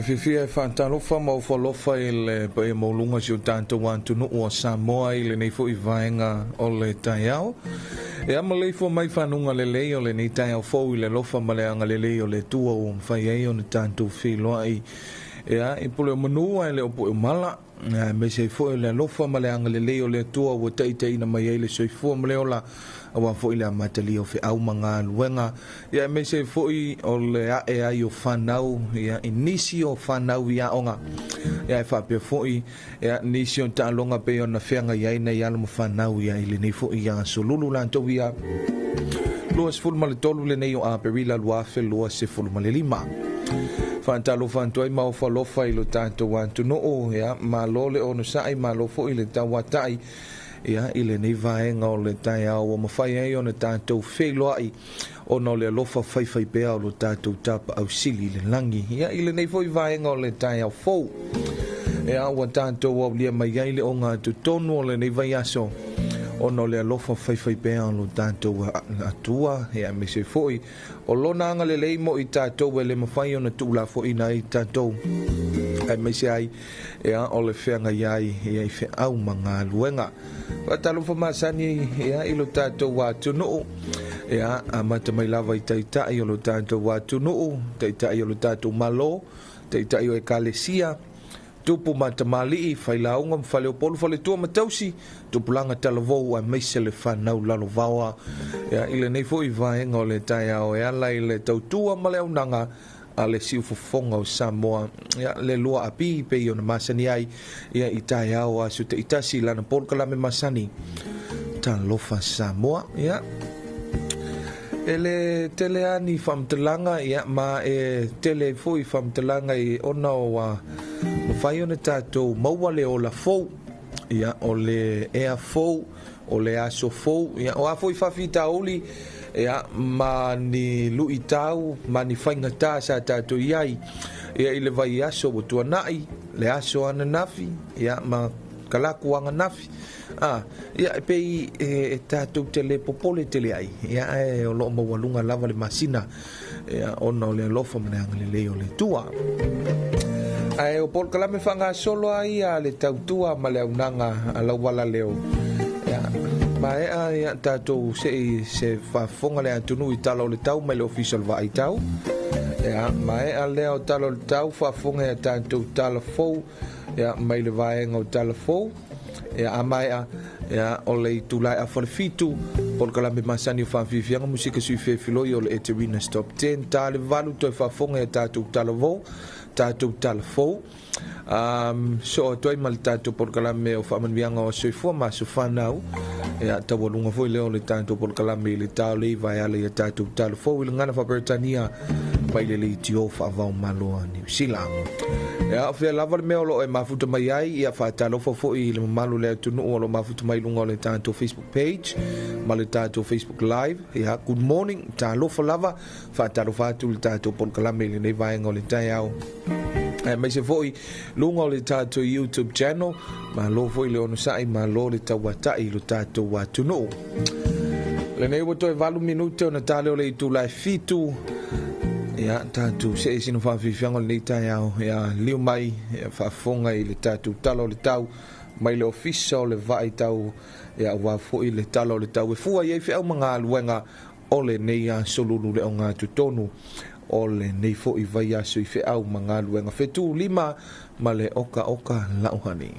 Fiafia e faatalofa ma ofo alofa i le paia maualuga o si o tatou atunuu o Samoa i lenei foi vaega o le taeao. E maleifua mai fanuga lelei o lenei taeao fou i le alofa ma le agalelei o le Atua ua mafai ai ona tatou feiloai i pule o manu ae le o pue o mala. Aemaise ai foi o le alofa ma le agalelei o le Atua ua taitaiina mai ai le soifua ma le ola aua foi le amatalia o feau ma galuega. Aemaise ai foi o le ae ai o fanau, i nisi o fanau i aoga. E faapea foi nisi o taaloga pei ona feagai ai nei alo ma fanau i lenei foi aso lulu latou ia 23 lenei o Aperila 2025. Faatalofa atu ai ma ofo alofa i lo tatou atunuu, malo le onosai, malo foi le tauatai i lenei vaega o le taeao ua mafai ai ona tatou feiloai ona o le alofa faifaipea o lo tatou tapaau sili i le lagi. I lenei foi vaega o le taeao fou, ua tatou aulia mai ai le ogatotonu o lenei vaiaso ona o le alofa faifaipea o lo tatou Atua, aemaise foi o lona agalelei mo i tatou e le mafai ona tuulafoaiina ai tatou, aemaise ai o le feagai ai i feau ma galuega. Faatalofa masani i lo tatou atunuu, amata mai lava i taitai o lo tatou atunuu, taitai o lo tatou Malo, taitai o ekalesia, tupu ma tamalii, failauga ma faleopolu, faletua ma tausi, tupulaga talavou aemaise le fanau lalovaoa. I lenei foi vaega o le taeao e ala i le tautua ma le auaunaga a le siufofoga o Samoa, le lua api pei ona masani ai i taeao aso taitasi lana polokalame masani Talofa Samoa. E le tele lava ni faamatalaga, ma e tele ai foi faamatalaga i ona ua mafai ona tatou maua le ola fou, o le ea fou, o le aso fou, o a foi faafitauli, ma ni luitau ma ni faigata sa tatou i ai i le vaiaso ua tuanai, le aso ananafi, ma kalaku ananafi. E pei e tatou te le popole tele ai, ae o loo maualuga lava le masina, ona o le alofa ma le agalelei o le Atua. Ae o polokalame faagasolo ai a le tautua ma le auaunaga a lauala leo, maea tatou sei se faafofoga le atunuu i tala o le tau mai le ofisa o le vaai tau. Maea lea o tala o le tau, faafofoga ia tatou tala fou, mai le vaega o tala fou. A maea, o le itula e 6:30, polokalame masani o faafiafiaga musika sui fefiloi o le Eterina Stop 10, ta le 8 toe faafofoga ia tatou tala vou, tatou tala fou. So atu ai ma le tatou polokalame o faamanuiaga o soifua ma aso fanau. Taualuga foi lea o le tatou polokalame i le 9 e ala ia tatou tala fou i le gagana faaperetania mai le leitio faavao malo a Niu Sila. O fea lava le mea o loo e mafuta mai ai, faatalofa foi i le mamalu o le atunuu o lo mafuta mai luga o le tatou Facebook page ma le tatou Facebook Live. Good morning, talofa lava, faatalofa atu le tatou polokalame i lenei vaega o le taeao. Aemaise foi luga o le tatou YouTube channel, malo foi le onosai, malo le tauatai i lo tatou atunuu. Lenei ua toe 8 minute ona tale o le itula e 7, tatou see sina faafiafiaga o lenei taeao, liu mai faafofoga i le tatou tala o le tau mai le ofisa o le vaai tau, aua foi le tala o le tau e fua i ai feau ma galuega o lenei aso lulu le ogatotonu o lenei foi vaiaso i feau ma galuega. Fetu lima ma le oka oka lauhani.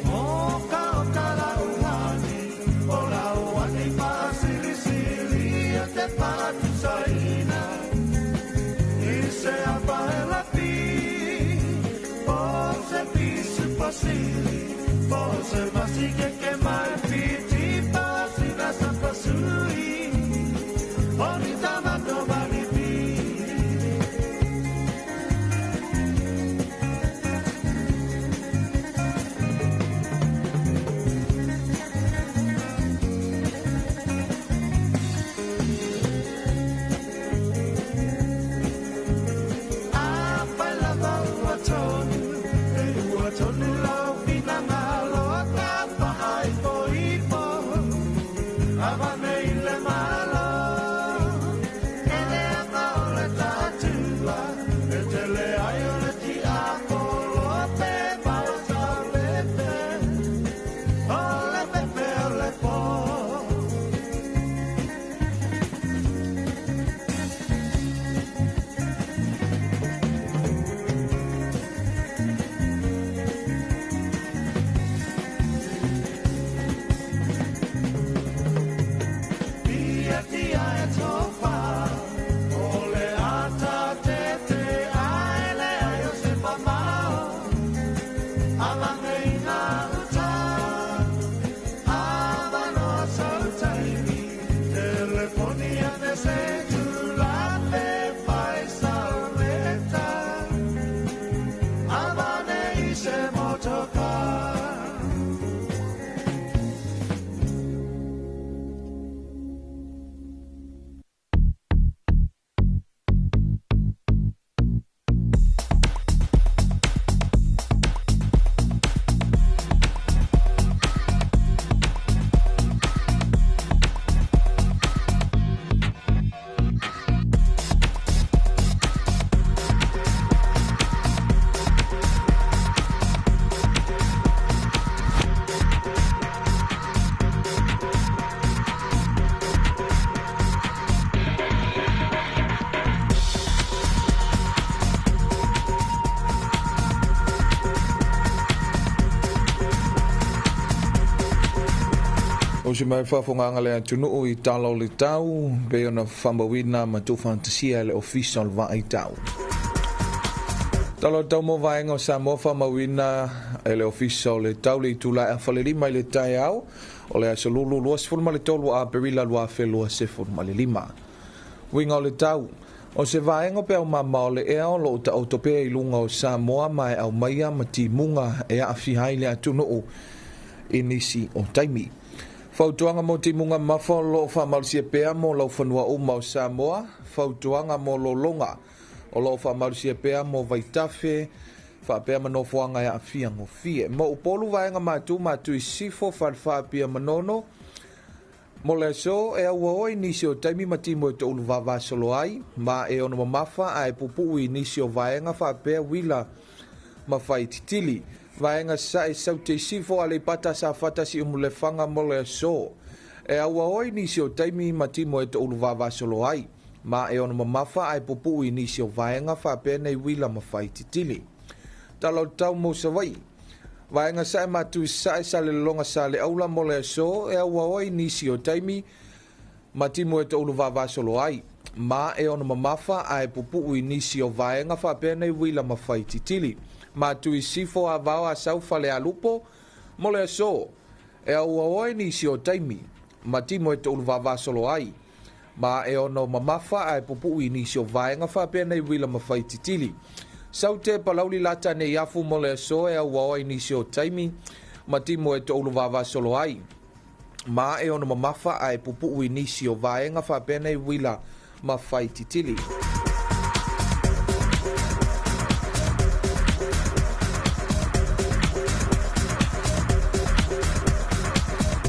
Oka oka lauani, o lauani faasilisili e te faatusaina. I se apa e lapi, po se pisu pasili, po se vasikeke mai fiti pasina sa pasui, o ni tamato manipi. O se mai faafogaaga le atunuu i tala o le tau pei ona faamauina ma tuufaatasia e le Ofisa o le Vaaitau. Tala o le tau mo vaega o Samoa faamauina e le Ofisa o le Tau le itula e 4:30 i le taeao o le aso Lulu 23 Aperila 2025. Uiga o le tau, o se vaega o peau mamao o le ea o loo taoto pea i luga o Samoa ma e aumaia ma timuga e aafia ai le atunuu i nisi o taimi. Fautuaga mo timuga mamafa o loo faamalosia pea mo laufanua uma o Samoa. Fautuaga mo lologa o loo faamalosia pea mo vaitafe faapea ma nofoaga e aafia gofie. Mo Upolu vaega Matu, Matu i Sisifo, Falefa, Apia Manono, mo le aso e auaoa i nisi o taimi ma timu e toulu vavasolo ai, ma e ono mamafa ae pupuu i nisi o vaega faapea uila ma faititili. Vaega Sasae, Saute i Sisifo, Aleipata, Safata, Siumu, Lefaga mo le aso. E auaoa i nisi o taimi ma timu e toulu vavasolo ai, ma e ono mamafa ae pupuu i nisi o vaega faapea nei uila ma faititili. Tala o le tau mo Savaii. Vaega Sae Matu i Sasae, Salelologa, Saleaula mo le aso e auaoa i nisi o taimi ma timu e toulu vavasolo ai, ma e ono mamafa ae pupuu i nisi o vaega faapea nei uila ma faititili. Matu i Sisifo, Avao, Asau, Falealupo mo le aso e auaoa i nisi o taimi ma timu e toulu vavasolo ai, ma e ono mamafa ae pupuu i nisi o vaega faapea nei uila ma faititili. Saute, Palauli, Lata, Neiafu mo le aso e auaoa i nisi o taimi ma timu e toulu vavasolo ai, ma e ono mamafa ae pupuu i nisi o vaega faapea nei uila ma faititili.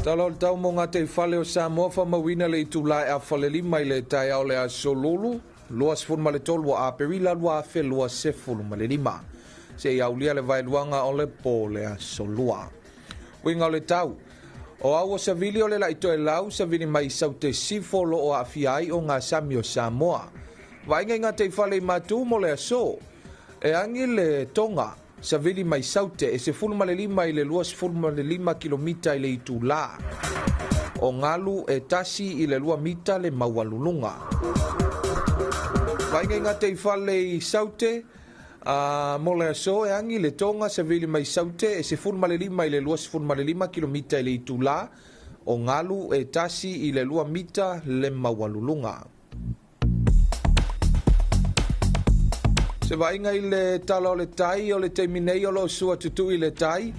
Tala o le tau mo gataifale o Samoa faamauina le itula e 4:30 i le taeao o le aso Lulu 23 o Aperila 2025. Se aulia le vaeluaga o le po le aso Lua. Uiga o le tau, o au o savili o le laitoelau savili mai Saute Sisifo lo o aafia ai o gasami o Samoa. Vaaiga i gataifale i Matu mo le aso. E agi le tonga savili mai Saute e 15 i le 25 kilomita i le itula. O galu e 1 i le 2 mita le maualuluga. Vaaiga i gataifale i Saute mo le aso e agi le tonga savili mai Saute e 15 i le 25 kilomita i le itula. O galu e 1 i le 2 mita le maualuluga. Se vaaiga i le tala o le tai o le taimi nei o loo sua tutui le tai.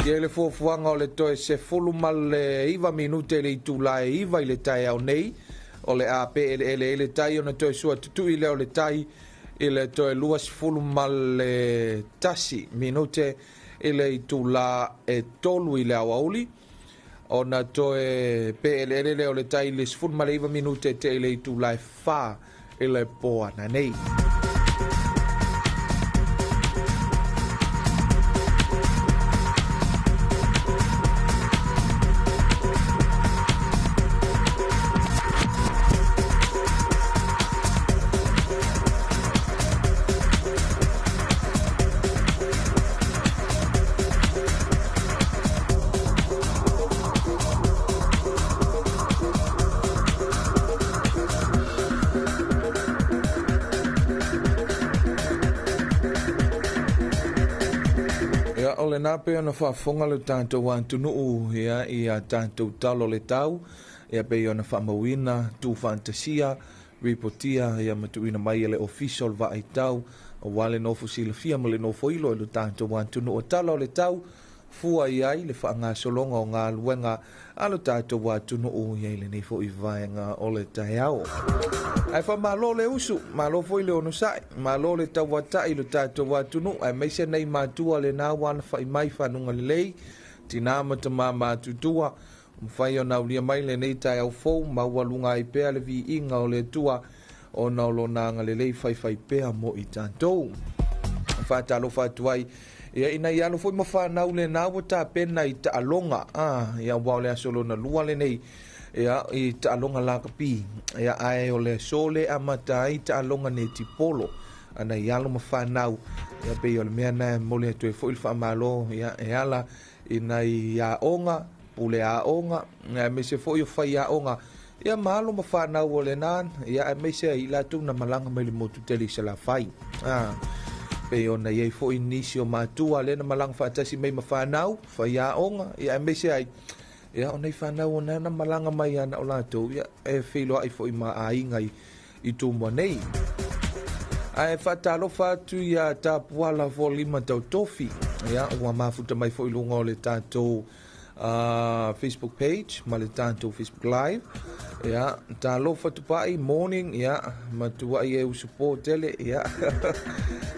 Ia i le fuafuaga o le toe 19 minute i le itula e 9 i le taeao nei. O le a pe eleele ai le tai ona toe sua tutui lea o le tai i le toe 21 minute i le itula e 3 i le aoauli. Ona toe peeleele lea o le tai i le 19 minute te i le itula e 4 i le po ananei. Ia, o lena pei ona faafofoga le tatou atunuu ia i a tatou tala o le tau, ia pei ona faamauina, tuufaatasia, ripotia ia ma tuuina mai e le Ofisa o le Vaai Tau aua le nofo silafia ma le nofo ilo i lo tatou atunuu. O tala o le tau fua i ai le faagasologa o galuega a lo tatou atunuu i lenei foi vaega o le taeao. Ae faamalo le usu, malo foi le onosai, malo le tauatai i lo tatou atunuu, aemaise nei matua lena ua alafai mai fanuga lelei, tina ma tama matutua, mafai ona aulia mai lenei taeao fou, maualuga ai pea le viiga o le Atua, ona o lona agalelei faifai pea mo i tatou. Faatalofa atu ai ia ina ia alo foi ma fanau lena ua tapena i taaloga ia ua o le aso lona lua lenei ia i taaloga lakapi ia ae o le aso le amata ai taaloga netipolo ana i alo ma fanau ia pei o le mea na e momoli atu ai foi le faamalo ia e ala i nai aoga pule aoga aemaise foi o faiaoga ia ma alo ma fanau o lena ia aemaise ai i latou na malaga mai le motu tele i Salafai. Pei ona i ai foi nisi o matua lea na malaga faatasi mai ma fanau faiaoga ia aemaise ai ia o nei fanau o na malaga mai ana o latou ia e feiloai foi ma aiga i Tumua nei. Ae faatalofa atu ia Tapuala Folima Tautofi ia ua mafuta mai foi luga o le tatou Facebook page ma le tatou Facebook Live. Ia, talofa tupai morning ia matuai e usupo tele ia.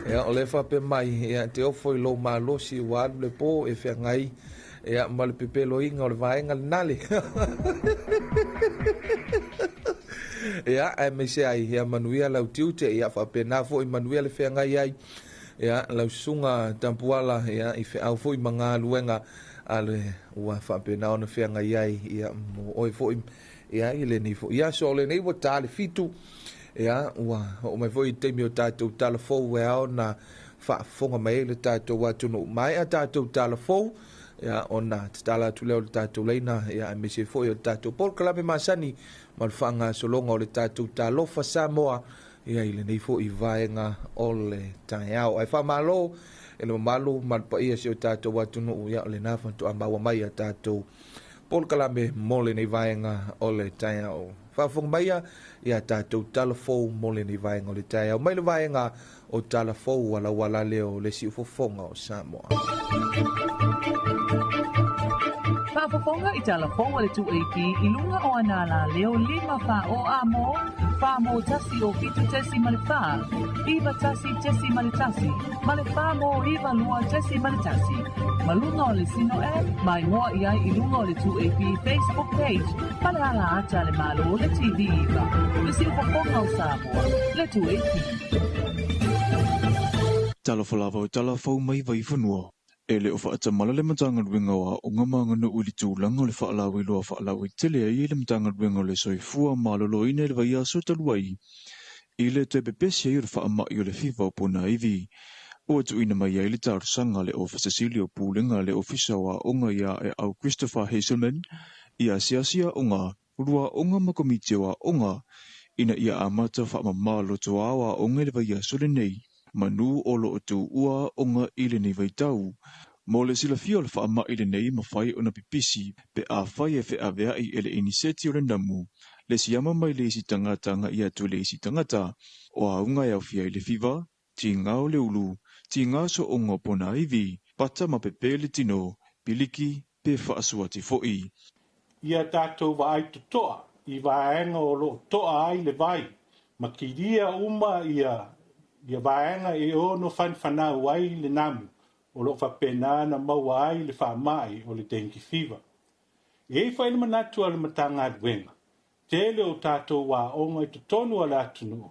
Ia o le faapea mai ia te ofo i lou malosi ua alu le po e feagai ia ma le pepeloiga o le vaega lenale. Ia aemaise ai ia manuia lau tiute ia faapena foi manuia le feagai ai ia lau susuga Tampuala ia i feau foi ma galuega a le ua faapena ona feagai ai ia mo oe foi ia i lenei foi aso. O lenei ua ta le 7 ia ua oo mai foi i taimi o tatou tala fou e ao ona faafofoga mai ai le tatou atunuu. Maea tatou tala fou ia ona tatala atu lea o le tatou laina ia aemaise foi o le tatou polokalame masani ma le faagasologa o le tatou Talofa Samoa ia i lenei foi vaega o le taeao. Ae faamalo e le mamalu ma le paia si o tatou atunuu ia o lena faatoa maua mai a tatou polokalame mo lenei vaega o le taeao. Faafofoga mai ia tatou tala fou mo lenei vaega o le taeao mai le vaega o tala fou alauala lea o le siufofoga o Samoa. Faafofoga i tala fou a le 2AP i luga o ana la leo 5 fa o a mo, fa mo tasi o fitu tesi ma le fa, iva tasi tesi ma le tasi, ma le fa mo iva lua tesi ma le tasi. Malunga o le sino e, mai moa i ai i lunga o le 2AP Facebook page, ma le ala ata le malo le TV iva. Le siufofoga o Samoa, le 2AP. Talofa lava o tala fou mai vaifanua. E le o faatamala le Matagaluega o Aoga ma Aganuu i le tulaga o le faalauiloa faalauaitele ai e le Matagaluega o le Soifua Maloloina i le vaiaso talu ai i le toe pepesi ai o le faamai o le fiva o ponaivi. Ua tuuina mai ai le talosaga a le Ofisa Sili o Pulega a le Ofisa o Aoga ia Eau Christopher Hazelman i asiasi aoga, ulu aoga ma komiti o aoga ina ia amata faamama lotoa o aoga i le vaiaso lenei. Manu o loo tuua aoga i lenei vaitau. Mo le silafia o le faamai lenei mafai ona pipisi pe afai e feaveai e le iniseti o le namu, le siama mai le isi tagata agai atu i le isi tagata. O auga e aofia i le fiva, tiga o le ulu, tiga sooga o ponaivi, pata ma pepe le tino, piliki pe faasuati foi. Ia tatou vaai totoa i vaega o loo toa ai le vai, ma kilia uma ia vaega e ono fanfanau ai le namu o loo faapena na maua ai le faamai o le dengue fever. E i ai foi le manatu a le Matagaluega, tele o tatou aoga i totonu o le atunuu,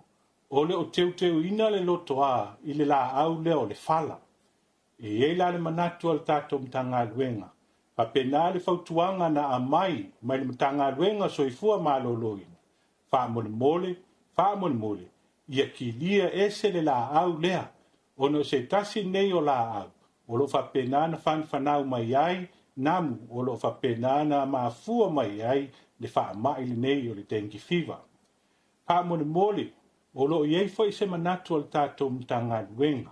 o le o teuteuina le lotoa i le laau lea o le fala. E i ai la le manatu a le tatou Matagaluega, faapena le fautuaga na aumai mai le Matagaluega o Soifua Maloloina, faamolemole, faamolemole, ia kilia ese le laau lea, ona o se tasi nei o laau o lo o faapena na fanafanau mai ai namu o lo o faapena na mafua mai ai le faamai lenei o le dengue fever. Faamolemole, o lo o i ai foi se manatu o le tatou Matagaluega,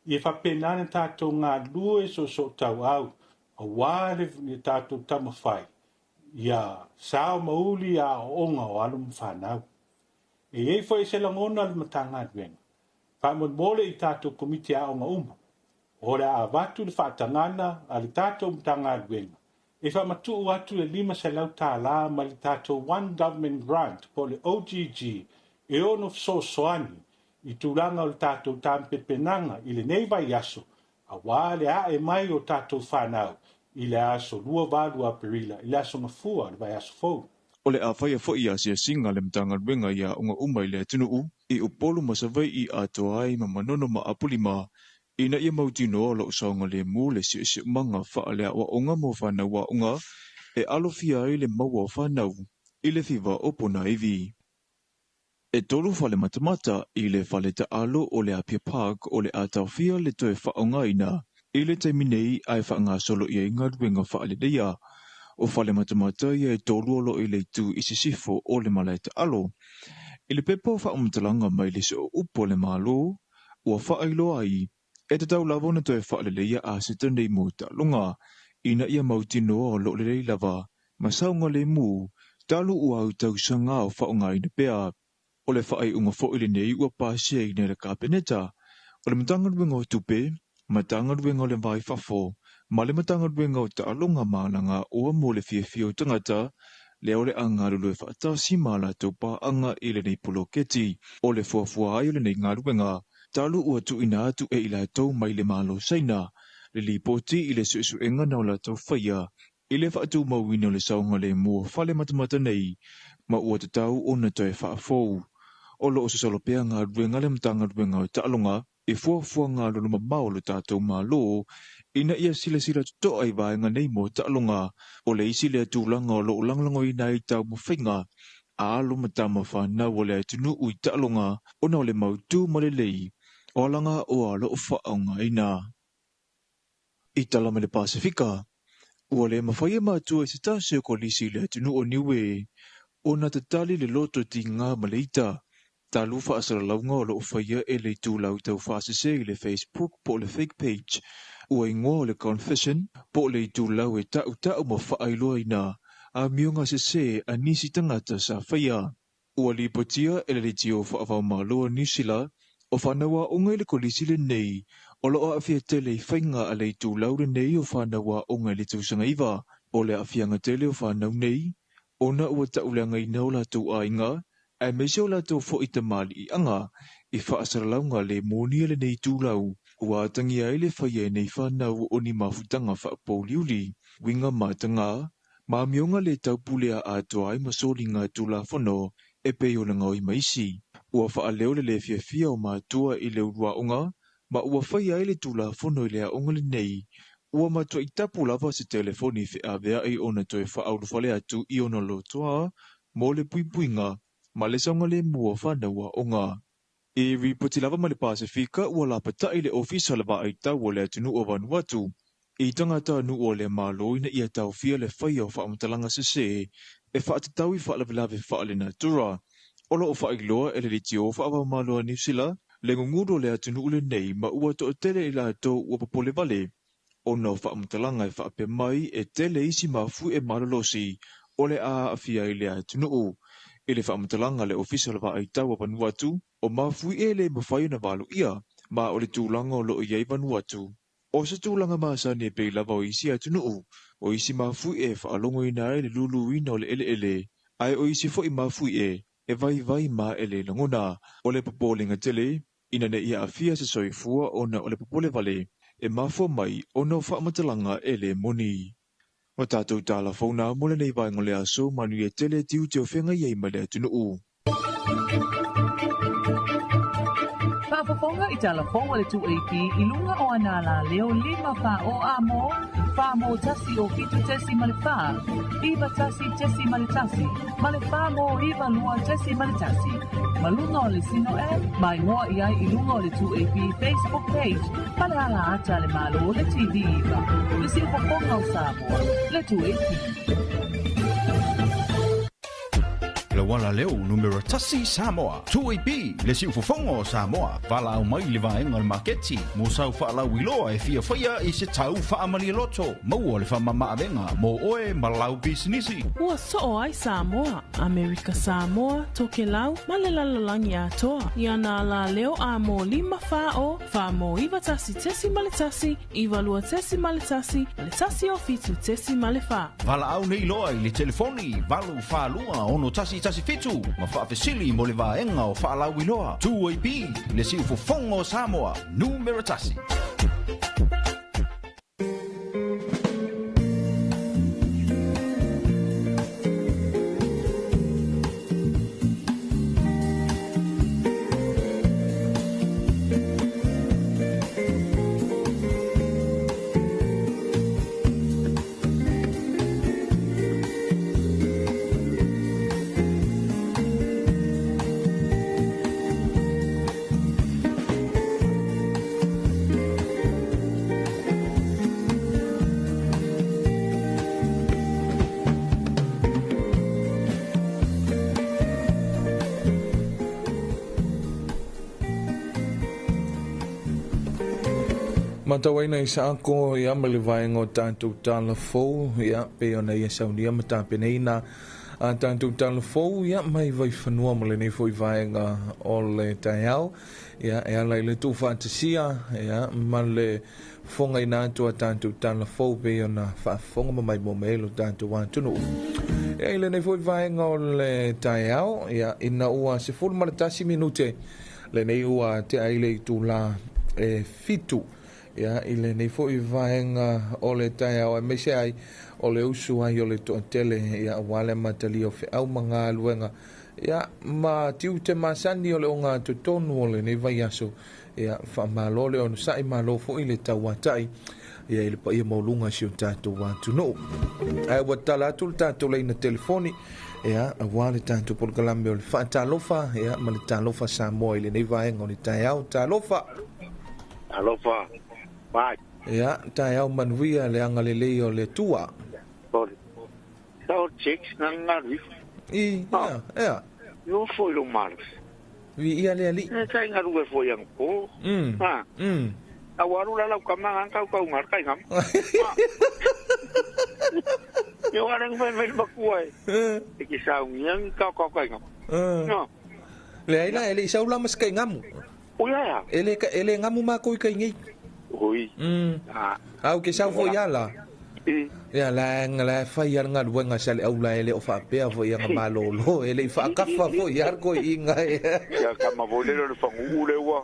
ia faapena na tatou galulue soosootauau aua le tatou taumafai ia sao ma uli aoaoga o alo ma fanau. E i ai foi se lagona o le Matagaluega, faamolemole i tatou komiti aoga uma, o le a avatu le faatagana a le tatou Matagaluega e faamatuu atu le $500 mai le tatou One Government Grant po o le OGG e ono fesoasoani i tulaga o le tatou tapenapenaga i lenei vaiaso aua le ae mai o tatou fanau i le aso 28 Aperila, i le aso Gafua o le vaiaso fou. O le a faia foi asiasiga a le Matagaluega i aoga uma i le atunuu i Upolu ma Savaii atoa ai ma Manono ma Apolima ina ia mautinoa o lo o saogalemu le siosiomaga faaleaoaoga mo fanau aoga e alofia ai le maua o fanau i le fiva o ponaivi. E 3 fale matamata i le fale taalo o le Apia Park o le a taofia le toe faaaogaina i le taimi nei ae faagasolo i ai galuega faaleleia. O fale matamata ia e 3 o lo o i le itu i sisifo o le malae taalo. I le pepa o faamatalaga mai le sooupu o le Malo, ua faailoa ai e tatau lava ona toe faaleleia aseta nei mo taaloga ina ia mautinoa o lo o lelei lava ma saogalemu talu ua autausaga o faaaogaina pea. O le faaiuga foi lenei ua pasiaina e le Kapeneta, o le Matagaluega o Tupe, Matagaluega o le Vai Fafo, ma le Matagaluega o Taaloga ma Alagaoa mo le fiafia o tagata, lea o le a galulue faatasi ma latou paaga i lenei poloketi. O le fuafua ai o lenei galuega, talu ua tuuina atu e i latou mai le Malo Saina, le lipoti i le suesuega na o latou faia, i le faatumauina o le saogalemu o fale matamata nei, ma ua tatau ona toe faafou. O lo o sosolo pea galuega le Matagaluega o Taaloga e fuafuaga alolomamao o le tatou Malo ina ia silasila totoa i vaega nei mo taaloga. O le isi lea tulaga o lo o lagolagoina ai taumafaiga a alo ma tama fanau o le atunuu i taaloga ona o le mautu ma lelei o alagaoa o lo o faaaogaina. I tala mai le Pasifika, ua le mafai e matua i se tasi o kolisi i le atunuu o Niue ona tatali le loto tiga ma le ita. Talu faasalalauga o lo o faia e le itulau taufaasese i le Facebook po o le fake page, ua igoa o le confession po o le itulau e tautau ma faailoaina amioga sese a nisi tagata sa faia. Ua lipotia e le leitio faavaomalo a Niu Sila o fanau aoga i le kolisi lenei o lo o aafia tele i faiga a le itulau lenei o fanau aoga i le tausaga 9. O le aafiaga tele o fanau nei ona ua tauleagaina o latou aiga aemaise o latou foi tamaliiaga i faasalalauga le moni a lenei itulau. Ua atagia ai le faia e nei fanau o ni mafutaga faapouliuli, uiga mataga, ma amioga le taupule a atoa ai ma soliga tulafono e pei o le gaoi ma isi. Ua faaleo le le fiafia o matua i le uluaoga ma ua faia ai le tulafono i le aoga lenei. Ua matuai tapu lava se telefoni feaveai ona toe faaulufale atu i ona lotoa mo le puipuiga ma le saogalemu o fanau aoga. I ripoti lava mai le Pasifika ua lapatai le ofisa o le vaaitau o le atunuu o Vanuatu i tagata nuu o le Malo ina ia taofia le faia o faamatalaga sese e faatatau i faalavelave faalenatura. O lo o faailoa e le leitio faavaomalo a Niu Sila le gugulu o le atunuu lenei ma ua toatele i latou ua popole vale ona o faamatalaga e faapea mai e tele isi mafue malolosi o le a aafia ai le atunuu. I le faamatalaga le ofisa o le vaaitau o Vanuatu, o mafui e le mafai ona valoia, ma o le tulaga o lo o i ai Vanuatu. O se tulaga masani e pei lava o isi atunuu, o isi mafui e faalogoina ai le luluina o le eleele, ae o isi foi mafui e vaivai ma e le lagona. O le popolega tele, ina ne i aafia se soifua ona o le popole vale, e mafua mai ona o faamatalaga e le moni. O tātou tala fauna mo lenei vaega o le aso manuia tele tiute o feagai ai ma le atunuu. Faafofoga i tala fou a le 2AP i luga o ana alaleo 5 4 o a mo, 4 mo 1 o 7.4, 9 1.1 ma le 4 mo 9 2.1. Ma luga o le Sino App, mai ngoa i ai i luga o le 2AP Facebook page, ma le ala ata le malo le TV iva. Le siufofoga o Samoa, le 2AP. Le wala leo numero tasi Samoa. 2AP, le siufofoga o Samoa. Valaau mai le vaega o le maketi. Mo sau faalauiloa e fia faia i se tau faamalie loto. Maua le faamamaavega mo oe ma lau pisinisi. Ua soo ai Samoa, Amerika Samoa, Tokelau, ma le lalolagi atoa. I ana alaleo a mo 5 4 o, 4 mo 9 1.1, 9 2.1, ma le 1 o 7.4. Valaau nei loa i le telefoni 8 4 2 6 1 7 ma faafesili mo le vaega o faalauiloa. 2AP, le siufofoga o Samoa, numero tasi. Matauaina i saako ia ma le vaega o tatou tala fou ia pei ona ia saunia ma tapenaina a tatou tala fou ia mai Vaifanua ma lenei foi vaega o le taeao ia e ala i le tuufaatasia ia ma le fofogaina atu a tatou tala fou pei ona faafofoga ma maimoa mai ai lo tatou atunuu. Ia i lenei foi vaega o le taeao ia ina ua 11 minute lenei ua tea ai le itula e 7 ia i lenei foi vaega o le taeao aemaise ai o le usu ai o le toatele ia aua le amatalia o feau ma galuega ia ma tiute masani o le ogatotonu o lenei vaiaso ia faamalo le onosai malo foi le tauatai ia i le paia maualuga o si o tatou atunuu. Ae ua tala atu le tatou laina telefoni ia aua le tatou polokalame o le faatalofa ia ma le talofa Samoa i lenei vaega o le taeao. Talofa. Alofa. Vai. Ia, taeao manuia le agalelei o le Atua. Sao checks na ngalu. I, ia, ia. Yo foi lo malosi. Vi ia le ali. E kai ngalu e foi ang po. Ha. Awaru la lau kama ngang kau kau ngar kai ngam. Yo areng fai mai makua e. E ki sau ngiang kau kau kai ngam. No. Le ai la ele sau la mas kai ngamu. O ia ya. Ele ele ngamu ma koi kai ngi. Oi. Au ke sau foi ala. Ia la la fai ia ngalu nga sale au la ele o fa pea foi ia malolo ele fa kafa foi ia ko inga. Ia kama volelo le fangu le ua.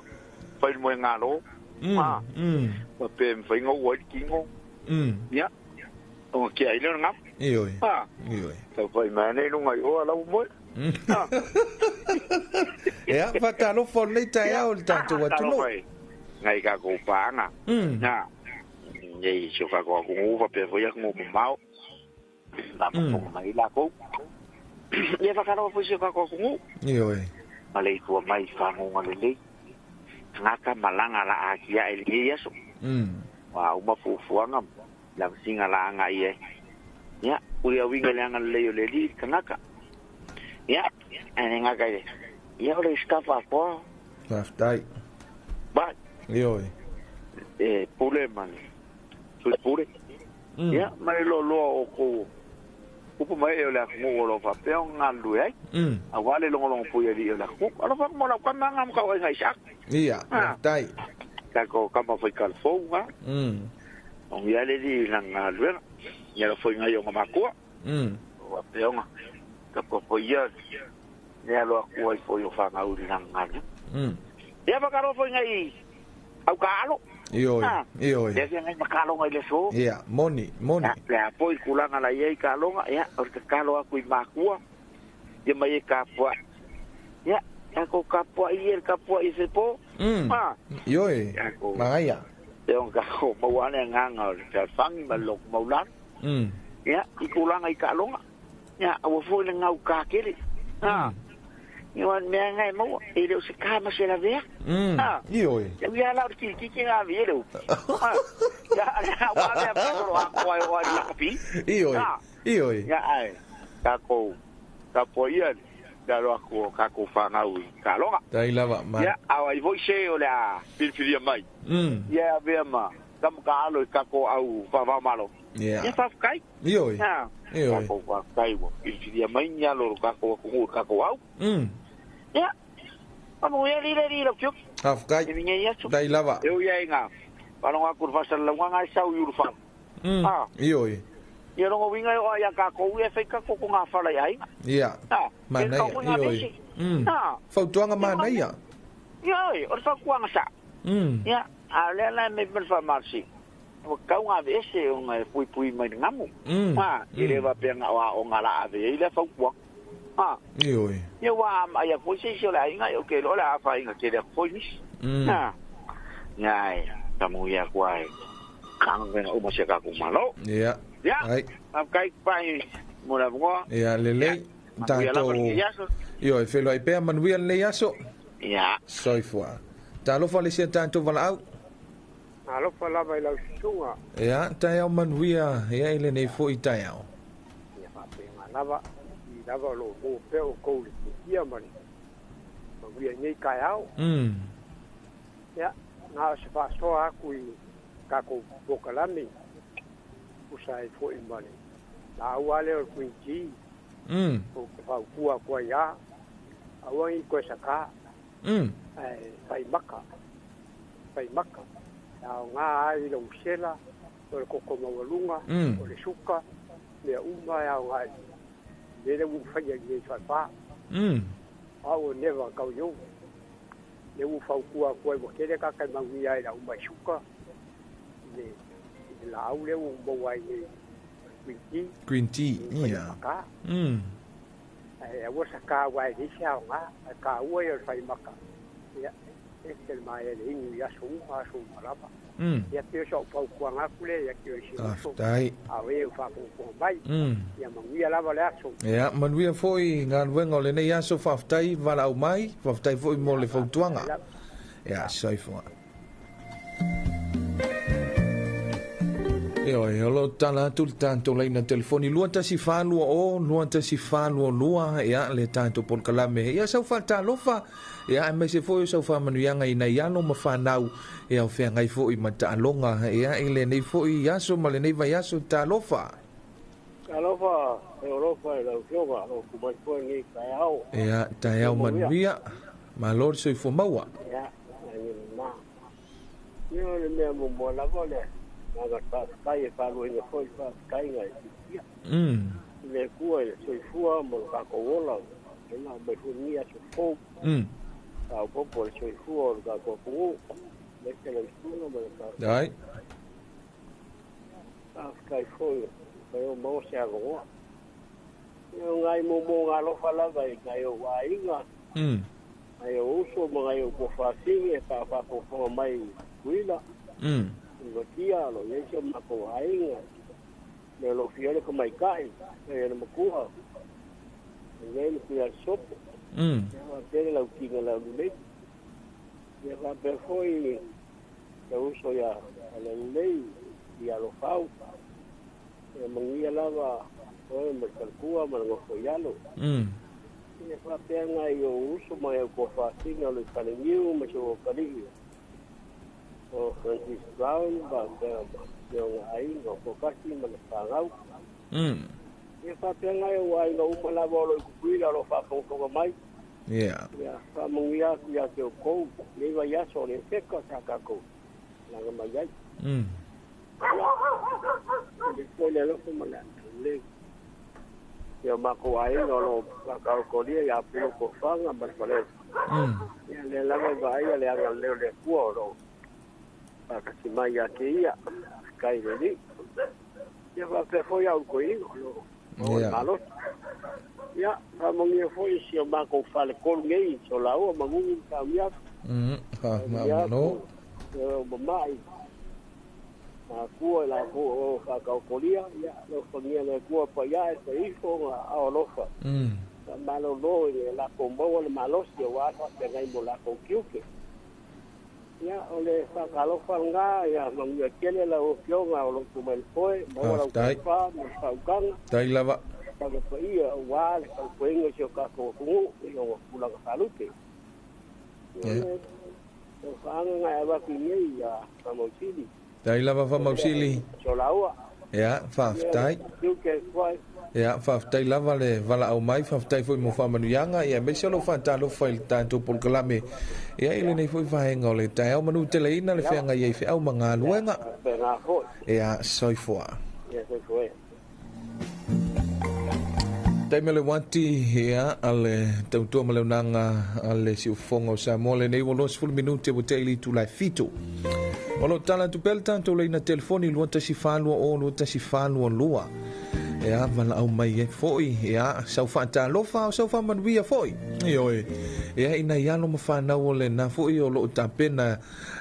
Fai mo ngalo. Pa pe fai ngo wa kingo. Ia. O ke ai le ngam. Ioi. Ha. Ioi. Sa fai mane no ngai o ala mo. Ia fa talo fo le taeao le tatou atunuu. Ngai ka ko panga. Na. Nei so ka ko ko va pe foi ko mau. La mo mai la ko. Ia fa ka ro foi so ka ko ko. Ioi. Malei tua mai fa ngo le le. Ngaka malanga la akia e le yeso. Wa uma fufuanga la singa la anga ie. Ya, uri awinga le anga le le li kangaka. Ya, ane ngaka ile. Ya ole stafa po. Taftai. Ba. Ioi. E pule man. Sui pule. Ya, mai lo lo o ko. Upo mai e le ngo lo fa pe ngalu ai. A wale longo longo pu ia li la ku. Ala fa mo la ka manga mo ka ngai sak. Ia, tai. Ka ko ka ma foi kal fo nga. Ong ia le li la ngalu. Ia lo foi ngai o makua. Wa pe nga. Ka ko foi ia. Ne lo ku ai foi o fa ngau li la ngalu. Ia fa ka ro foi ngai. Au ka alo. Ioe. Ioe. Le ngai makalonga i le so. Ia, moni, moni. Le a poi kulanga la iai kalonga, ia, o te kalo aku i makua. Ia mai e kapua. Ia, ako kapua i el kapua i se po. Ioe. Magaia. Te on ka ko mawane nganga o te fangi ma lok maulan. Ia, i kulanga i kalonga. Ia, aua foi le ngau ka kele. Ia wan mea ngai maua, e leo se ka ma se la vea. Ioe. Ia la o ki ki ngā vi leo. Ia wa mea pa lo a ko ai o ai la kapi. Ioe. Ioe. Ia ai. Ka ko ka po ia da lo ko ka ko whanau i kalonga. Tai lava ma. Ia awa i voi se o le a pilipilia mai. Ia vea ma ka mo ka alo i ka ko au whawau malo. Ia. Ia whawhakai. Ioe. Ioe. Ka ko whawhakai wa pilipilia mai ni alo ka ko ko ka ko au. Ia. Amo ia lira lira kio. Whawhakai. Tai lava. Eu ia inga. Palonga kurfa sa launga ngai sau i uruwhanga. Ioe. Ia rongo winga o ia ka ko ia whaika ko ngā whala i ainga. Ia. Manaia. Ioe. Fautuanga manaia. Ioe, o le whakuanga sa. Ia, a lea lai me pene whamarsi. O kau ngā vese o ngā pui pui mai ngamu. I rewa pea ngā o ngā la ave i lea faukuanga. Ioe. Ia wā ai a koi seisi o le ainga, o ke lo le a whainga ke lea koi nisi. Ia ai, tamu ia kua ai. Kanga venga uma se ka kumalo. Ia. Ia, kai pai mo la ngoa. Ia lelei. Tātou. Ioe, whelo ai pea manuia lenei aso. Ia. Soifua. Talofa le sia tātou valaau. Alofa lava i lau susunga. Ia, taeao manuia, ia i lenei foi taeao. Ia whapenga lava, i lava lo mō peo o kou le kia mani. Manuia nei kaeao. Ia, ngā o se whaasoa aku i kako pokalame. Usa e foi mani. Nā ua leo o Queen G. O te whaukua kua ia. Aua i koe sa kā. Whai maka. Whai maka. Nā o ngā ai lau sela, o le koko mawalunga, o le suka, mea uma e au ngā i. Lele wu whaia i nei whaipā. Au o newa kau iau. Le wu whaukua kua i wakere ka kai manguia i la umai suka. Le la au le wu maua i nei Green tea. Green tea, ia. E aua sa kā wai risi au ngā, kā ua i o whai maka. Ia, e te mai e le ingu i aso uma, aso uma lava. Ia pio sa upau kua ngā kule, ia kio i si uso. Au e u whapongponga mai. Ia manuia lava le aso. Ia, manuia foi ngā luenga o lenei aso whaftai, wala au mai, whaftai foi mo le fautuanga. Ia, soifua. Ioe, o lo tala atu le tātou laina telefoni 214 20 214 ia le tātou polokalame. Ia sau whaatalofa, ia e maise foi o sau whaamanuianga i nei alo ma whanau, ia o wheangai foi ma taaloga, ia i lenei foi aso ma lenei vai aso talofa. Talofa, e orofa e lau fioga, o kumai koe ngi taeao. Ia, taeao manuia, ma lori soifua maua. Ia, ngi ma. Ia le mea momoa lava le. Nga whakakai e whaluinga foi whakakai ngai ia. Le kua e soifua mo le kako ola. E ngā mai huni aso fou. Ka upopo le soifua o le kako pungu. Le te le usunga mo le kako. Dai. Whakakai foi. Kai o mau se arongoa. Ia ngai momo ngā lofa lava i ngai o wainga. Ngai o uso ma ngai o kofāsingi e whawhafonga mai kuila. Lotia lo ye se mako ainga le lo fiele ko mai kai e le makuha le le kuia sopo ya pele la ukinga la lule ya va pe foi ya uso ya la lei ya lo fau e mangia lava o me kalkua ma ngo foyalo ya va pe ngai yo uso ma yo ko fa singa lo kalengiu ma so kali o Francis Brown ba ba ai no ko kasi ma le pagau e fa pe ngai o ai no uma la bolo ku kuila lo fa ko mai yeah ya fa mungia ku ya te ko le va ya so le se ko sa ka ko la ga mai ai le ko le lo ko ma le ya ma ko ai no lo ka ko lia ya pu ko fa nga ma le ya le la va ai le aga le le ku ro Whakasi mai a ke ia, kai le ni. Ia whapea foi au koe ingo, lo. O le malosi. Ia, whamongia foi si o mākou whale kolu ngei, so laua mangungu mtauniaku. Ma no. O mamai. Kua la ko o whakaukolia, ia, lo whangia le kua pa ia e pa ifo ngā ao alofa. Malo lo i le lako maua le malosi o wā te ngai mo lako kiuke. Ia, o le whakalofa ngā, ia, manguia kele la o fionga o lotu mai le poe, maua lau wha, mo whaukanga. Tai lava. Whakapa ia, o wā le whaukoenga si o kako kungu, i o pulanga whalupe. Ia. O whaanga ngai awaki nei, ia, whamausili. Tai lava whamausili. So laua. Ia, whaftai. Ia, whaftai lava le vala au mai, whaftai foi mo whamanuianga, ia, me se lo whantalofa i le tātou polokalame. Ia, i lenei foi vaenga o le taeao manu teleina le wheanga ia i wheau ma ngā luenga. Ia, soifua. Ia, soifua. Taimi le wati, ia, a le tautua ma le unanga a le siufonga o Samoa lenei ua 20 minute ua te ili tūlai 7. O lo tala atu pea le tātou leina telefoni 214 o 214 Ia, wala au mai e foi, ia, sau whaatalofa o sau whaamanuia foi. Ioe, ia, ina ialo ma whanau o le nā foi o loo tapena,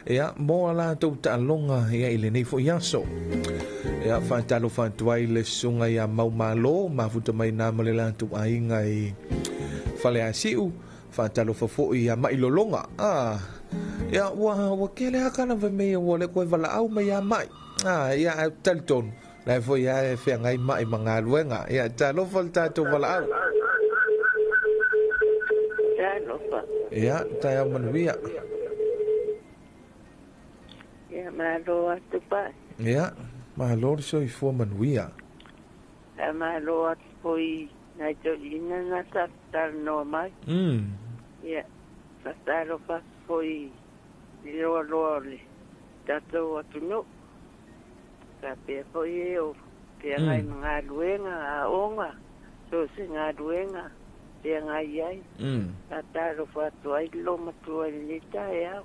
ia, mo ala tau ta'alonga, ia, i lenei foi aso. Ia, whaatalofa atu ai le sunga ia mau malo, mafuta mai nā ma le lātou aiga i whale asiu, whaatalofa foi ia mai lolonga. Ah, ia, ua kele hakana ve mea ua le koe wala au mai ia mai. Ah, ia, talitonu. Lai foi ia e whea ngai mai ma ngā luenga. Ia, talofa le tātou wala au. Talofa. Ia, tai au manuia. Ia, malo atu pai. Ia, malo le soifua manuia. Ia, malo atu poi nai tau ina nā tātalo mai. Ia, talofa poi loa loa le tātou atu no. Ka pea foi e o pea ngai ngā luenga a onga, so se ngā luenga, pea ngai ai. Ka talofa atu ai lo matua i lita e au.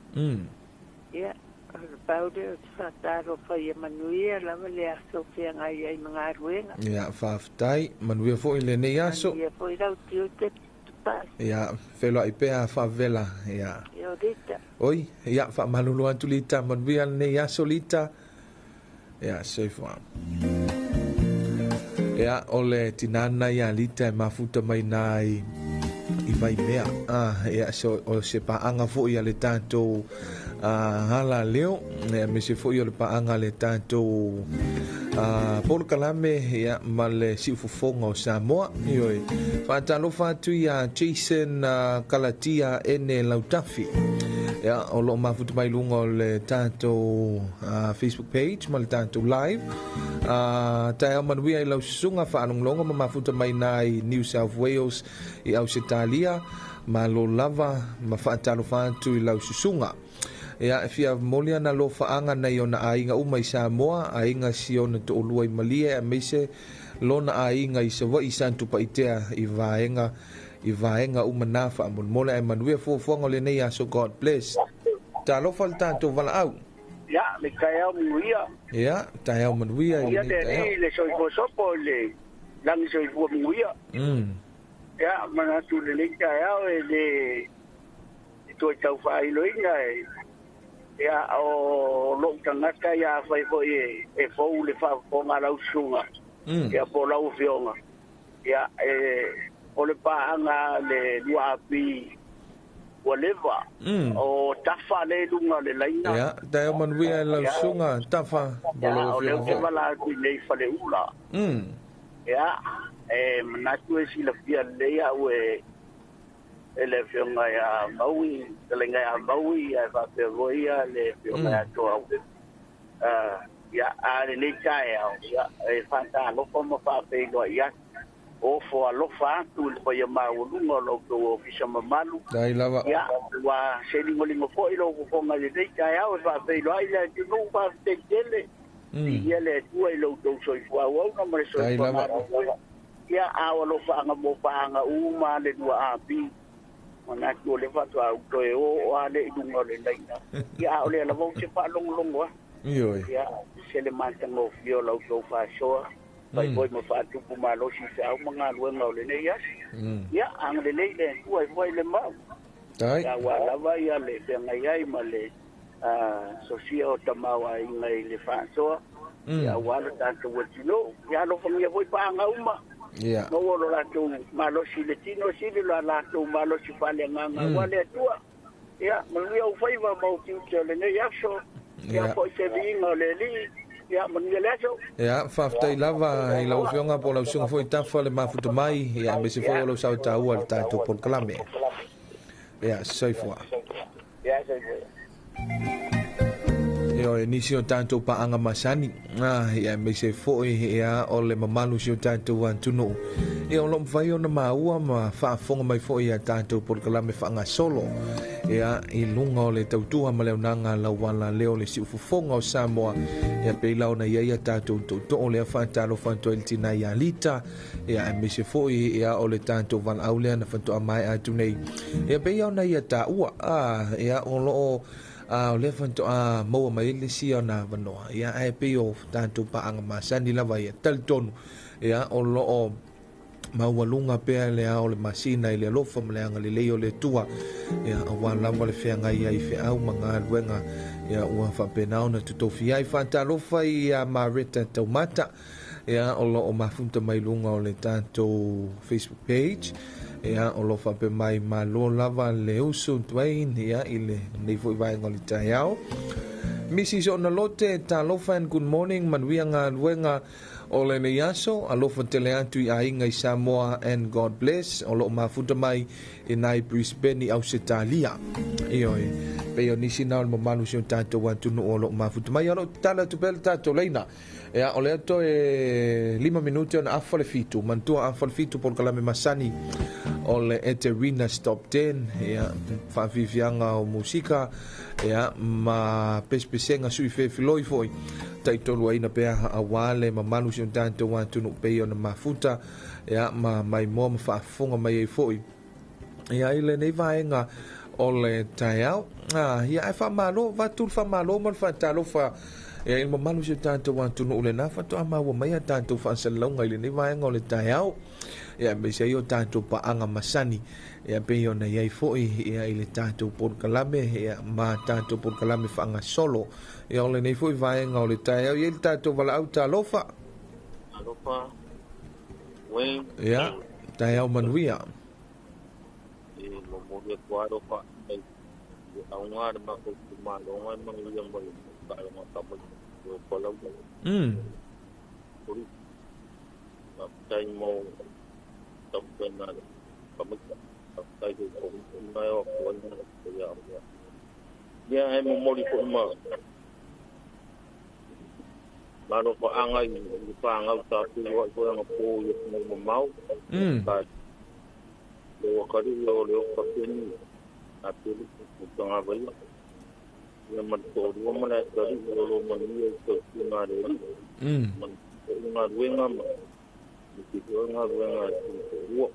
Ia, o le paule o te whātalofa ia manuia lava le aso pea ngai ai ngā luenga. Ia, whaftai, manuia foi lenei aso. Manuia foi rau tio te tupai. Ia, wheloa i pea whavela, ia. Ia, o lita. Oi, ia, whamalulu atu lita, manuia lenei aso lita. Ia, soifua. Ia, o le tinana ia lita e mafuta mai nā i vai mea. Ah, ia, so, o se paanga foi a le tātou hala leo. Ia, me se foi o le paanga le tātou polokalame, ia, ma le siufofoga o Samoa. Ioi, whaatalofa atu ia Jason Kalatia ene Lautafi. Ia, o loo mafuta mai lunga o le tātou Facebook page ma le tātou live. Tai au manuia i lau susunga whaalonglonga ma mafuta mai nā i New South Wales i Ausetalia. Ma lo lava ma whaatalofa atu i lau susunga. Ia, e fia moli ana lo whaanga nei o na aiga uma i Samoa, aiga si ona to'olua i Malie, a meise lona aiga i Savaii Santupaitea i vaenga uma nā whaamolmole ai manuia fuafuaga o lenei aso. God bless. Talofa le tātou valaau. Ia, le taeao manuia. Ia, taeao manuia i lenei taeao. Ia, le soifua sopo, le langi soifua manuia. Ia, manatu lenei taeao e le toe tau whaailoina e. Ia, o lou tagata ia fai foi e fou le faafofoga lau susuga. Ia, po lau afioga. Ia, e o le paanga le 2AP ua leva. O tafa le lunga le laina. Ia, taeao manuia e lau susuga, tafa. Ia, o leo te wala atu i nei faleula. Ia, e manatu e silafia lelei au e le afioga ia Maui, talenga ia Maui, ia faapea foi ia le afioga ia Toa. Ia, a lenei taeao, ia, e whaatalofa ma faafeiloa ia. O fo alofa atu le paia maualuga o lo outou ofisa mamalu. Dai lava. Ia, ua se ligolingo foi lou fofoga lenei taeao e faafeiloa ai le atunuu faafetetele. Ia le Atua i lo outou soifua auauna ma le soifuaga. Ia, a o alofaaga mo paaga uma le 2AP. Manatu o le faatoa ou toe o a le i luga o le laina. Ia a o le lava ou te faalogologo a. Ioe. Ia se le matagofie o lau tou faasoa. Fai foi ma faatupu malosi i feau ma galuega o lenei aso. Ia agalelei le Atua e foi le mau. Ia ua lava ia le feagai ai ma le sosia o tamaoaiga i le faasoa. Ia aua lo tatou atunuu. Ia alofagia foi paaga uma. Ia. Maua lo latou malosi i le tino, sili lo latou malosi faaleagaga aua le Atua. Ia manuia ou faiva ma ou tiute o lenei aso. Ia foi se viiga o le Alii. Ia manuia le aso. Ia, faafetai lava i lau Afioga po o lau Susuga foi Tafa le mafuta mai, ia aemaise foi o lau sao taua i le tatou polokalame. Ia, soifua. Ia, soifua. Ioe, nisi o tatou paaga masani, ia aemaise foi ia o le mamalu o si o tatou atunuu. Ia o lo o mafai ona maua ma faafofoga mai foi ia tatou polokalame faagasolo. Ia i luga o le tautua ma le auaunaga lauala lea o le siufofoga o Samoa. Ia pei la ona i ai ia tatou tootoo lea faatalofa atu ai i le tina ia Lita. Ia aemaise foi ia o le tatou valaau lea na faatoa maea atu nei. Ia pei ona ia taua, ia o lo o o lea faatoa maua mai ai le isi ona avanoa. Ia ae pei o tatou paaga masani lava ia talitonu. Ia o lo o maualuga pea le ao o le masina i le alofa ma le agalelei o le Atua. Ia aua lava le feagai ai i feau ma galuega. Ia ua faapena ona totofia ai. Faatalofa ia Mareta Taumata. Ia o lo o mafuta mai luga o le tatou Facebook page. Ia o lo o faapea mai malo lava le usu Dwayne ia i lenei foi vaega o le taeao. Mrs. Onalote, talofa and good morning, manuia galuega o lenei aso, alofa tele atu i aiga i Samoa and God bless, o lo o mafuta mai i nai Brisbane i Ausetalia. Ioe, pei o nisi na o le mamalu si o tatou atunuu o lo o mafuta mai. Ia o lo o tatala atu pea le tatou laina. Ia, o lea toe 5 minute ona afa le 7. Manatua afa le 7 polokalame masani o le Eterina's Top 10. Ia, faafiafiaga o musika, ia, ma pesepesega sui fefiloi foi. Taitoluaina pea aua le mamalu si o tatou atunuu pei ona mafuta, ia, ma maimoa ma faafofoga mai ai foi. Ia, i lenei vaega o le taeao. Ia, ae faamalo, avatu le faamalo ma le faatalofa ia i le mamalu o si o tatou atunuu lena faatoa maua mai a tatou faasalalauga i lenei vaega o le taeao. Ia, aemaise ai o tatou paaga masani, ia pei ona i ai foi ia i le tatou polokalame, ia ma tatou polokalame faagasolo. Ia, o lenei foi vaega o le taeao, i ai le tatou valaau talofa. Talofa, Wayne. Ia, taeao manuia. E momoli atu lava lou faafetai i le auga a le matou itumalo e manuia ma le taaloga tamaiti o Palauli. Faafetai mo taumafaiga a le tamaiti. Faafetai foi i Komiti na e o atu ai ma le Ia, e momoli foi ma malofaaga i le fanau sa feoai foi anapo i atunuu mamao. Le atalii o le Okapeni a Pelipi o Tagavaia. Ia ma le toalua ma le atalii o lo o manuia i tausiga a le Alii. Ma le foi galuega ma le foi galuega a le toalua.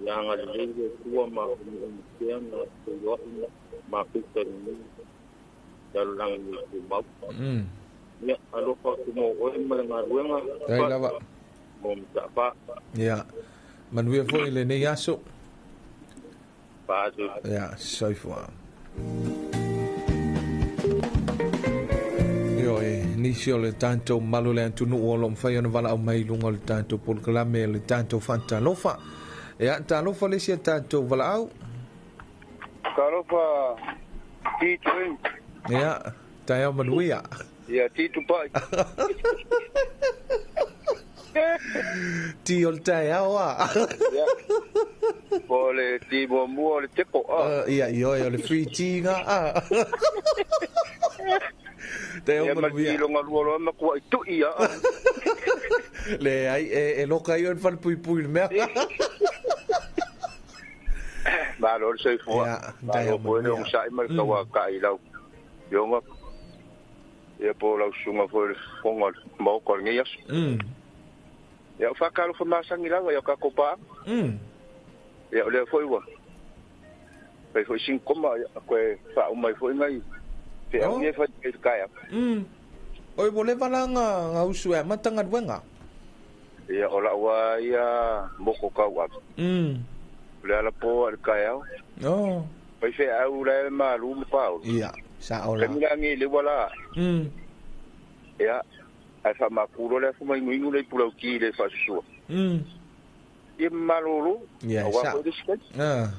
Ia agalelei le Atua ma umuumu pea na feiloai ma pita i lenei lalolagi le tumau. Ia, alofa atu mo oe ma le galuega. Tai lava. Mo Mataafa. Ia, manuia foi lenei aso. Faasoa. Ia, soifua. Ioe, nisi o le tatou malu le atunuu o lo o mafai ona valaau mai i luga o le tatou polokalame le tatou faatalofa. Ia, talofa le isi a tatou valaau. Talofa Tito e. Ia, taeao manuia. Ia, Tito pai. Ti o le taeao a. Ia. Po o le ti muamua o le tepo a. Ia, ioe, o le free tea nga a. Taeao Ia, ma le manuia. ti longa lua loa makuai tui a. Leai, e loka ai oe le falepuipui i le mea. Malo le soifua. Ia, Malo taeao foi le manuia. ogasai ma le tauakai i lau afioga. Ia po o lau susuga foi le fofoga o le maota o lenei aso. Ia, o faatalofa masani lava ia o tatou paaga. Ia, o lea foi ua Fai foi sing koma koe fa o mai foi ngai. Pe au ye fai ke kaya. Oi mo le valanga nga usu e matanga duenga. Ia o la wa ia moko kau ap. Le ala po al kaya. Oh. Fai fe au le ma lu ma pau. Ia, sa ola. Kami ngi le wala. Ia ai fa ma kulo le fu mai ngu le pulau ki le fa sua. Ia malolo. Ia, sa. Ah.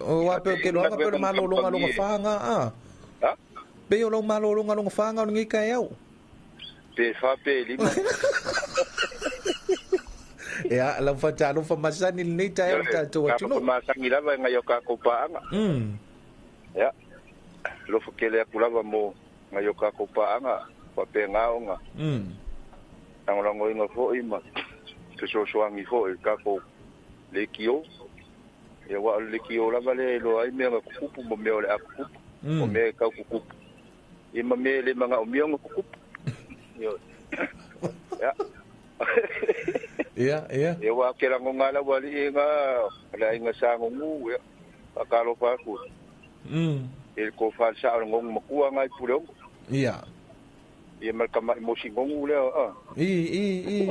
O wa pe ke lo nga pe malolo nga lo fanga ah. Ha? Pe o lo malolo nga lo fanga o ngi ka eu. Pe fa pe lima. Ia la fa ta lo fa masani ni ta eu ta to tu no. Ma sangi lava nga yo ka ko paanga. Ia. Lo fa kele aku lava mo nga yo ka ko paanga fa pe nga onga. Tangolango inga fo ima. Te so so angi fo e ka ko le kio. Ia wa le kio lava le lo ai me nga kupu mo me ole akupu. Mo me ka kupu. Ima me le manga o mionga kupu. Yo. Ya. Ia, ia. Ia wa ke rango ngala wali inga la inga sango ngu ya. Akalo pa ku. E ko fa sa ngong makua ngai pulong. Ia. Ia mal kama emosi ngongu le a. I.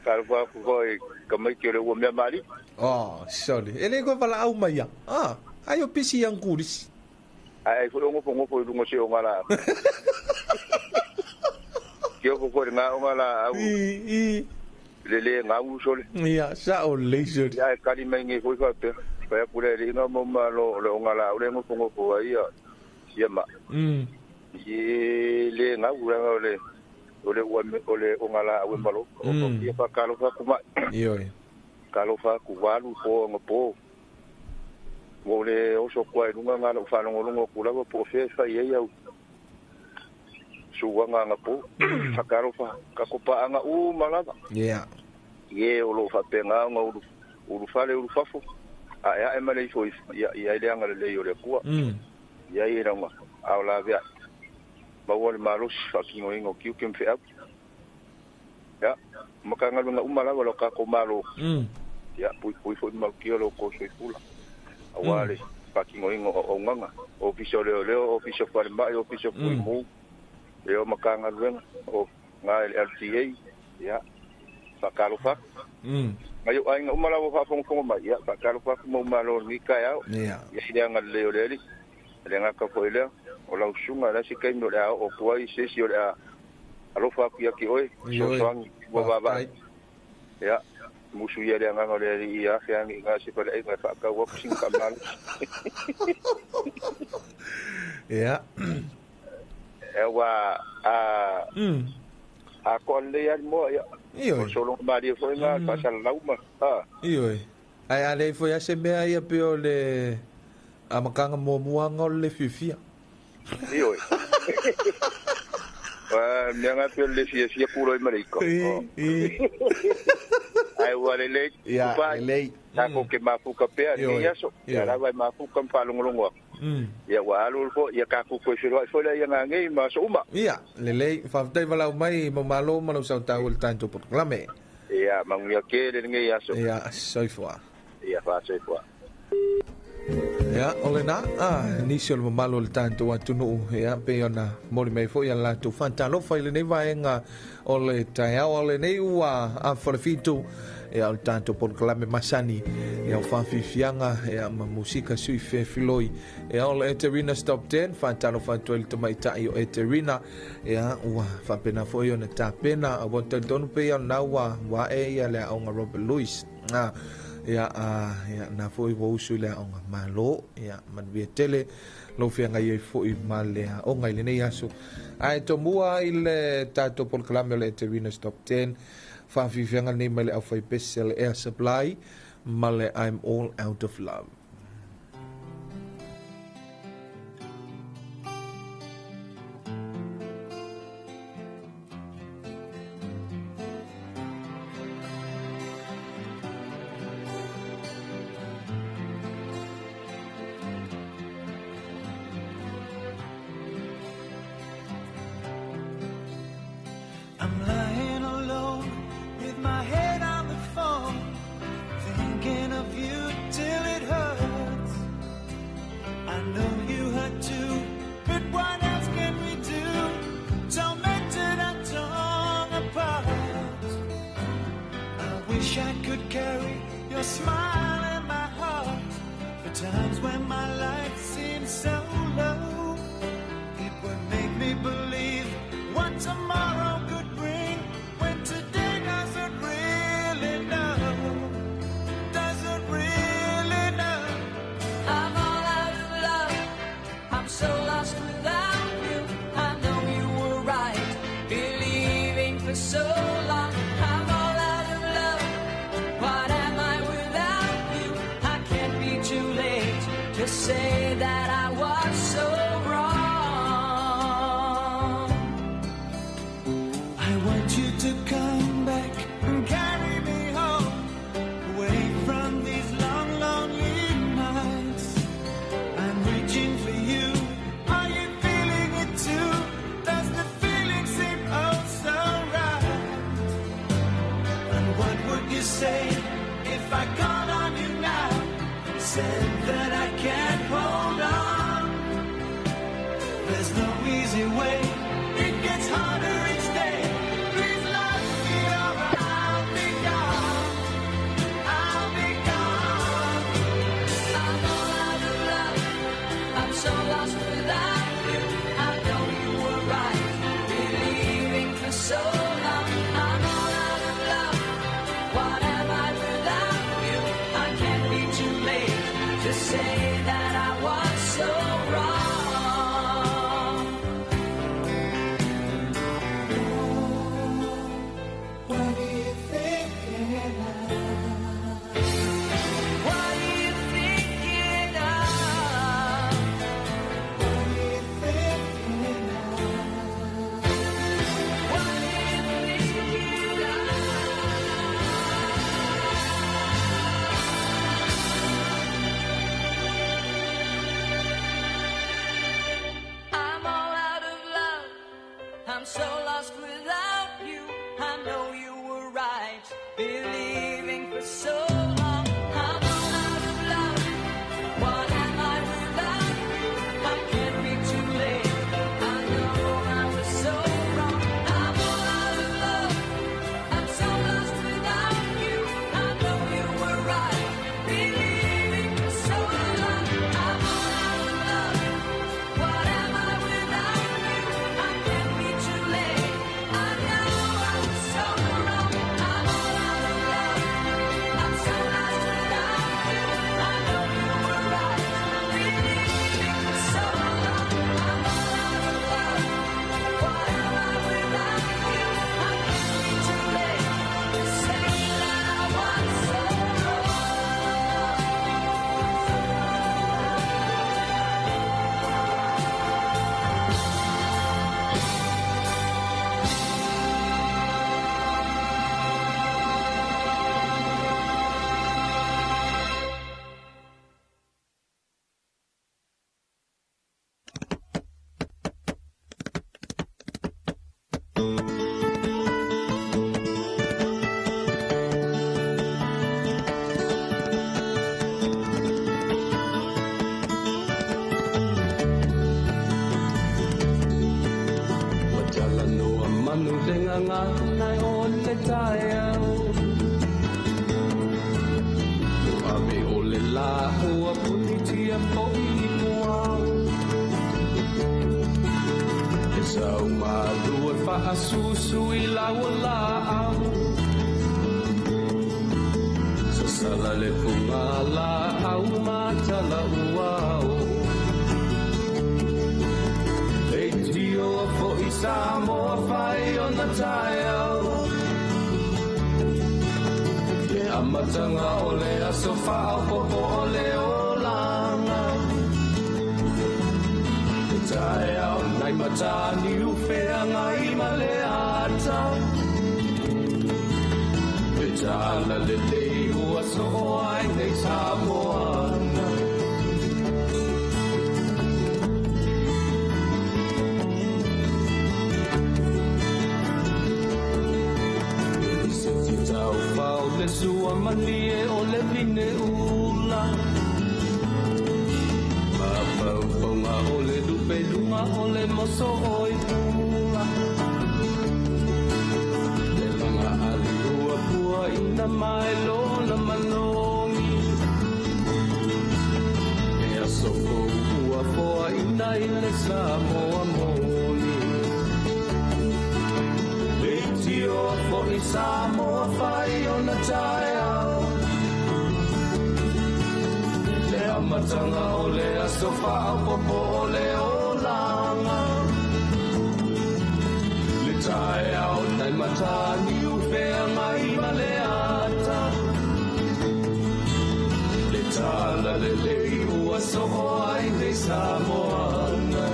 Kalo pa ku ko kamai ke le wo me mali. Oh, sorry. Ele ko fala au mai. Ah, ayo pisi yang kuris. Ai ko ngo ngo ko lungo se ngala. Kio ko ko nga ngala au. I. Le le ngau sole. Ia, sa o le sole. Ia kali mai ngi ko fa pe. Pa ya pule le nga mo ma lo le ngala au le ngo ngo ko ai ia. Ia ma. Ye le ngau la le ole ole ngala au malo. O ia fa kalo fa kuma. Io. Kalo fa ku walu po ngo po. Mo le oso kwa lunga ngala fa longo longo kula po fe fa ye ya suanga nga po fakaro fa ka kopa anga u malava. Yeah. Ye o lo fa penga nga ulu ulu fale ulu fafo a ya emale fo ya ya ile anga le yo le kwa. Ya ira nga au la via. Ba wol malos fa kingo ingo kiu kem fe ap. Ya makanga lunga u malava lo ka ko malo. Ya pui pui fo mal kio lo ko so fula. Awale pakingo ingo o nganga office leo leo office farma office fuimu leo makanga luenga o nga LTA ya fakalo fa ngayo ai nga umala wo fa fong ma ya fakalo fa mo malo ni ka ya ya ya nga leo leo le nga ka fo ile o la usunga la sikai no la o kuai se si o la alo fa ku ya ki oi so so wa ba ba ya musu ia le nganga le ia fe angi nga se pala inga fa ka wa sing ka mal. Ya. E wa a a ko le ya mo ya. Io. Solo mari fo inga pa sa lauma. Ha. Io. Ai ale fo ya se me ai pe o le a makanga mo muanga le fifia. Io. Wa me nga pe le fifia kulo i mariko. I. Ai wa le ya le ta ko ke mafuka pe ni yaso ya la vai mafuka mpa longo ya wa alu fo ya ka ku ko shiro fo le ya ngai ma so uma ya le le fa dai vala mai mo malo malo sa ta ul tanto por clame ya manguia ke le ngai yaso ya soi fo ya fa soi fo ya olena nisi o le malo le tanto atunu ya pe ona moli mai fo ya la tu fantalo fa le nei vaenga o le taeao o le nei ua a falefitu ya o tanto por clame masani ya o fafifianga ya ma musika sui fefiloi ya o le Eterina Stop 10 fantalo fa le tamaitai o Eterina ya ua fapena fo ia na tapena a wa tonu pe ya na ua wa e ya le aonga Robert Lewis ya ya na foi wo usu le aonga malo ya manuia tele lo fianga ia foi ma le aonga i lenei aso ae tomua i le tatou polokalame o le Eterina Stop 10 faafifiaga nei mai le aufaipese le Air Supply ma le I'm All Out of Love. I'm lying alone with my head on the phone, thinking of you till it hurts. to say that I was so wrong. I want you to come back and carry me home, away from these long, lonely nights. I'm reaching for you. Are you feeling it too? Does the feeling seem oh so right? And what would you say if I called on you now? Said that I can't hold on. There's no easy way. It gets harder each day. Please love me or I'll be gone. I'll be gone. I'm all out of love. I'm so lost without you. I know you were right, believing for so long. I'm all out of love. What am I without you? I can't be too late to say that I was so wrong. What are you thinking of? What are you thinking of? What are you thinking of? What are you thinking of? I'm all out of love. I'm so lost without you. I know you were right, believing for so long. I'm all out of love. What am I without you? I can't be too late. I know I was so wrong. I'm all out of love. I'm so lost without you. I know you were right, believing for so long. I'm all out of love. What am I without you? I can't be too late. I know I was so wrong. I'm all out of love. I'm so lost without you. I know you were right, believing for so long. I'm all out of love. What am I without you? I can't be too late to say that I was so wrong. Matala no manu le nganga nai o le taeao. O ave o le la o a punitia po i puau. E sau malu e whaasusu i lau la au. Sasala le punga la au matala uau. E tio a fo i Samoa whai o na taeao. Le amatanga o le aso whaopopo o le olanga. Le taeao nai matani uwhea ngai ma le ata. Le tāla le lei ua so ai nei Samoana. Se ti tau whao le sua manie o le vine ula. Ma pau paunga o le lupe lunga o le moso o i pula. Le langa ali ua pua ina mai lona manongi. E aso fou ua foa ina i le Samoa moni. Le tio a fo i Samoa whai o na taeao. Le amatanga o le aso whaopopo o le olanga. Le taeao nai matani uwhea ngai ma le ata. Le Tala lelei ua so'o ai nei Samoana.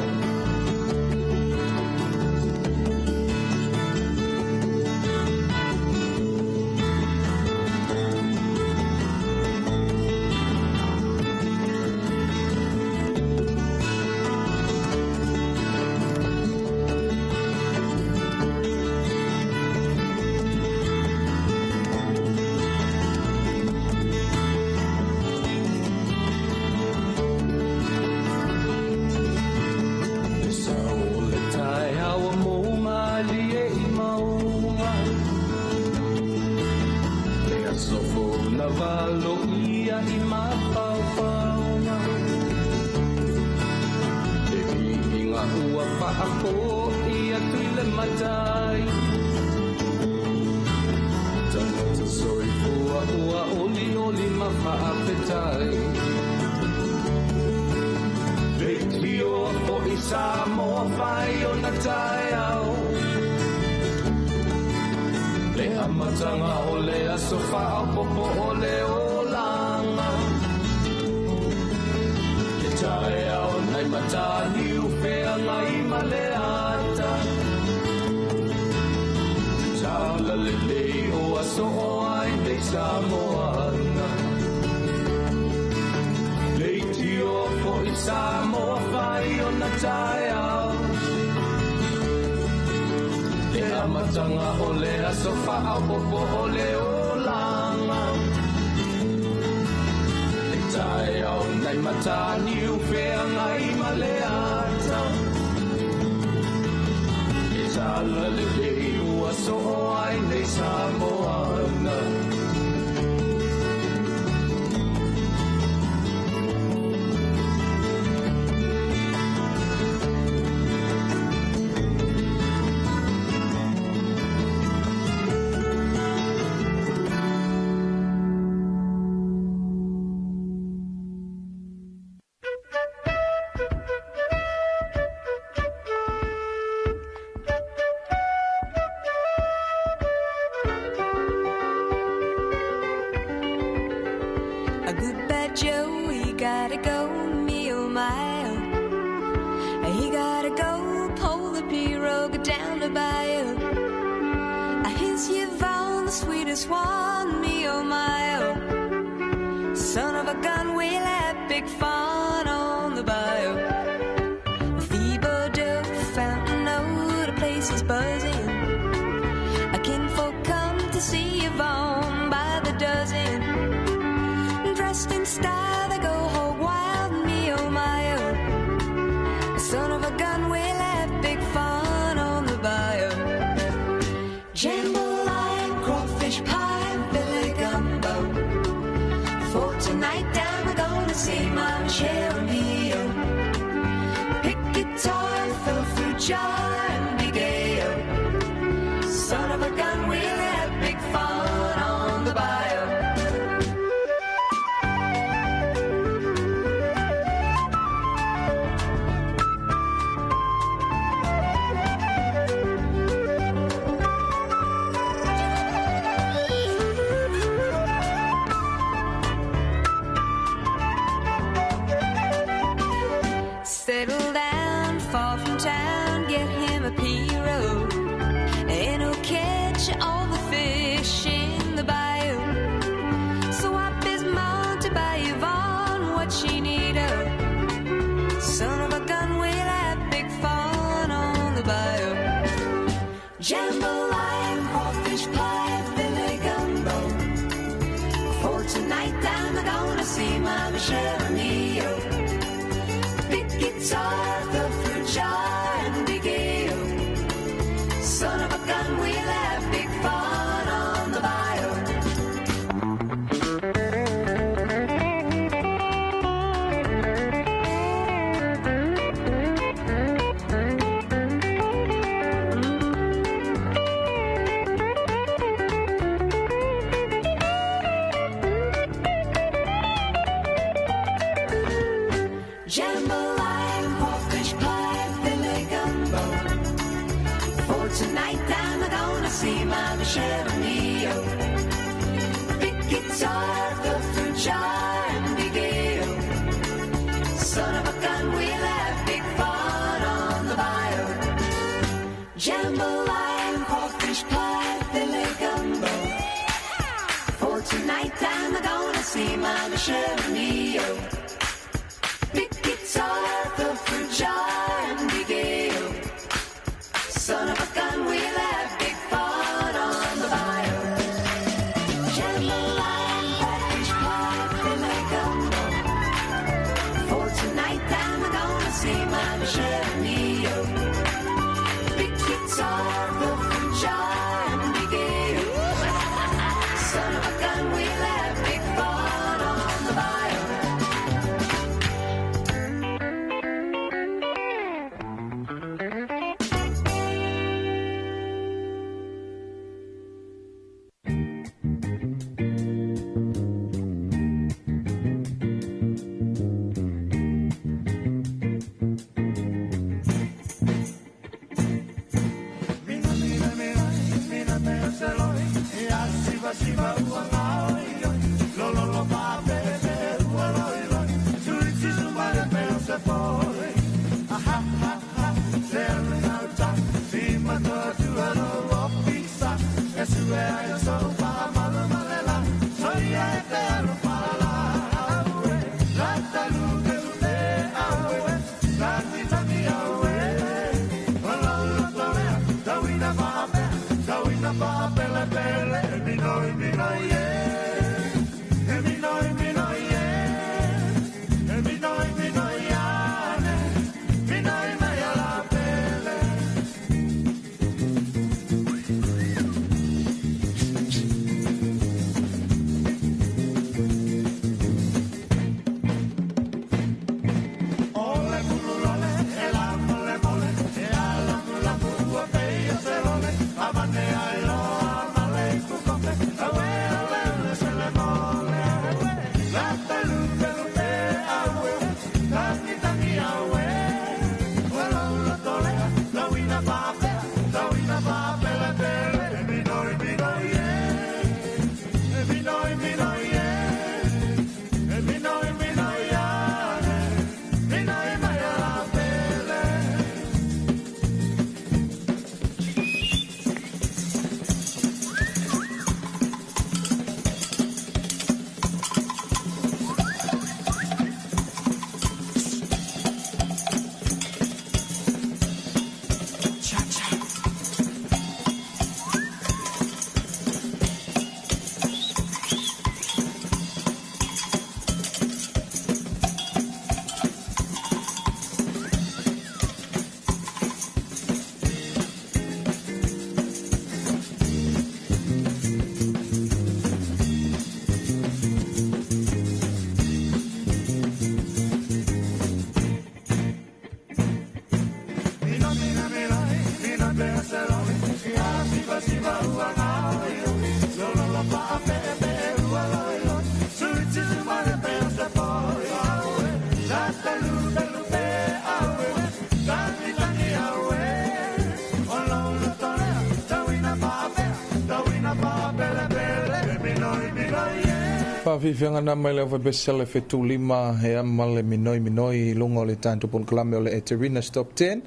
faafiafiaga na mai le aufaipiasala 75 ia ma le minoi minoi i luga o le tatou polokalame o le Eterina Stop 10.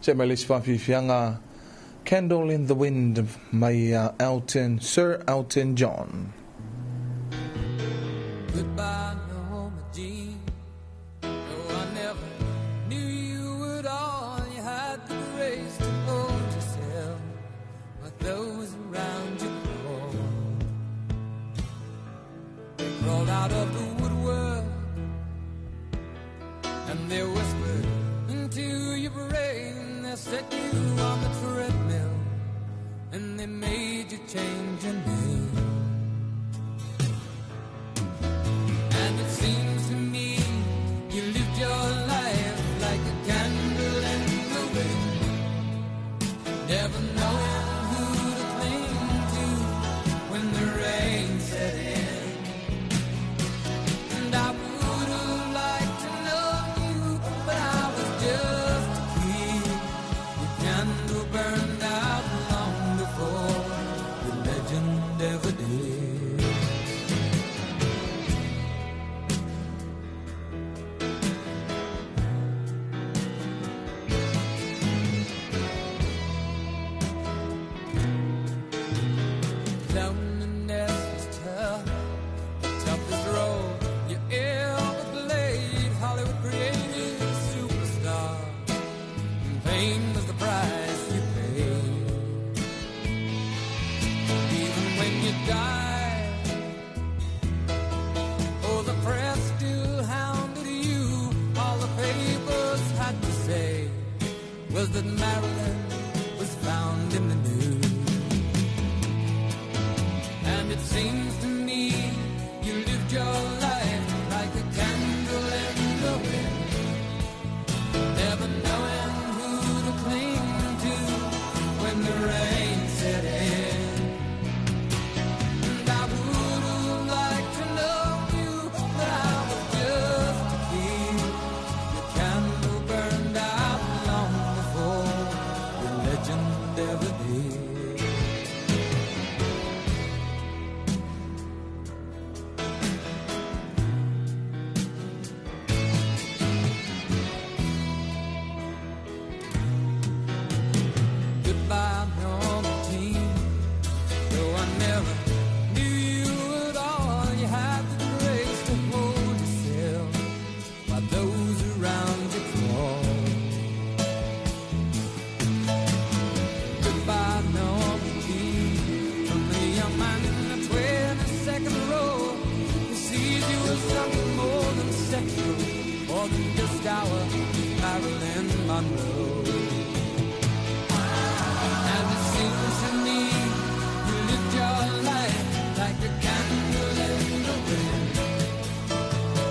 Se mai le isi faafiafiaga Candle in the Wind mai Elton, Sir Elton John. Goodbye, Norma Jean. No, I never knew you at all. You had the grace to hold yourself with those around you crawled. They crawled out of the woodwork and they whispered into your brain. They set you on the treadmill and they made you change your name. And it seems to me you lived your life like a candle in the wind, never knowing who to cling to when the rain set in. And I would have liked to know you, but I was just a kid. Your candle burned out long before the legend ever did. Loneliness was tough, the toughest role you ever played. Hollywood created a superstar, and fame was the price you paid. Even when you died, oh, the press still hounded you. All the papers had to say was that Marilyn was found in the news. And it seems to me you lived your life like a candle in the wind, never knowing who to cling to when the rain set in. And I would have liked to know you, but I was just a kid. Your candle burned out long before your legend ever did. Goodbye, Norma Jean. Though I never knew you at all, you had the grace to hold yourself while those around you crawled. Goodbye, Norma Jean. From the young man in the 22nd row, who sees you as something more than sexual, more than just our Marilyn Monroe. And it seems to me you lived your life like a candle in the wind,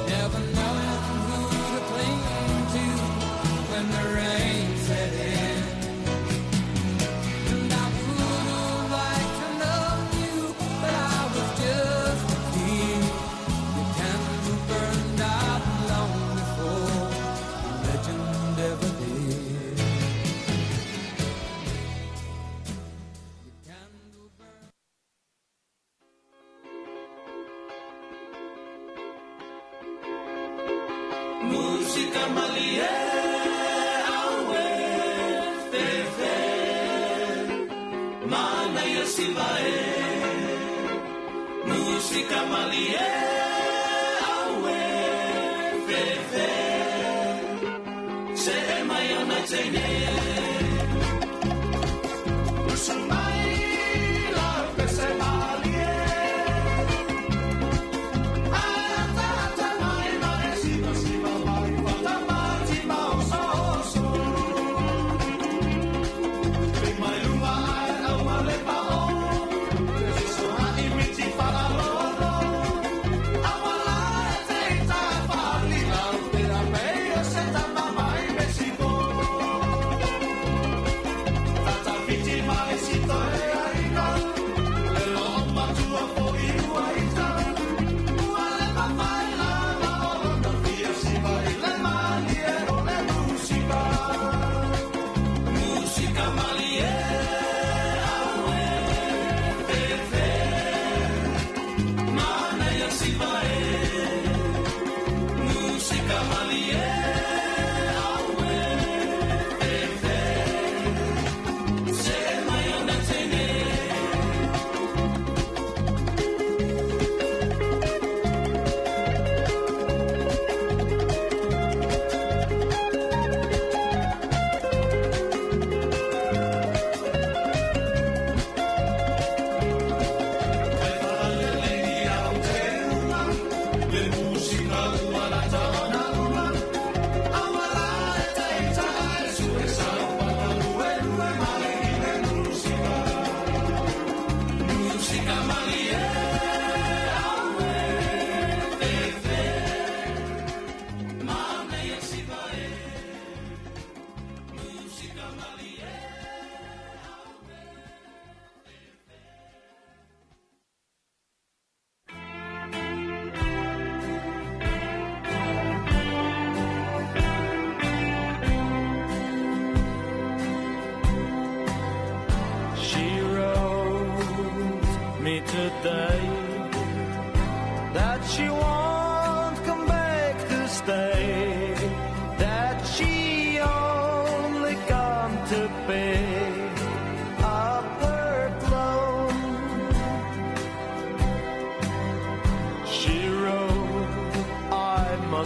never knowing who to cling to when the rain set in. And I would have liked to know you, but I was just a kid. Your candle burned out long before the legend ever did. Música malie awe fefe mana ia sivae. Música malie awe fefe se e mai ona tene. Usumai la pese malie.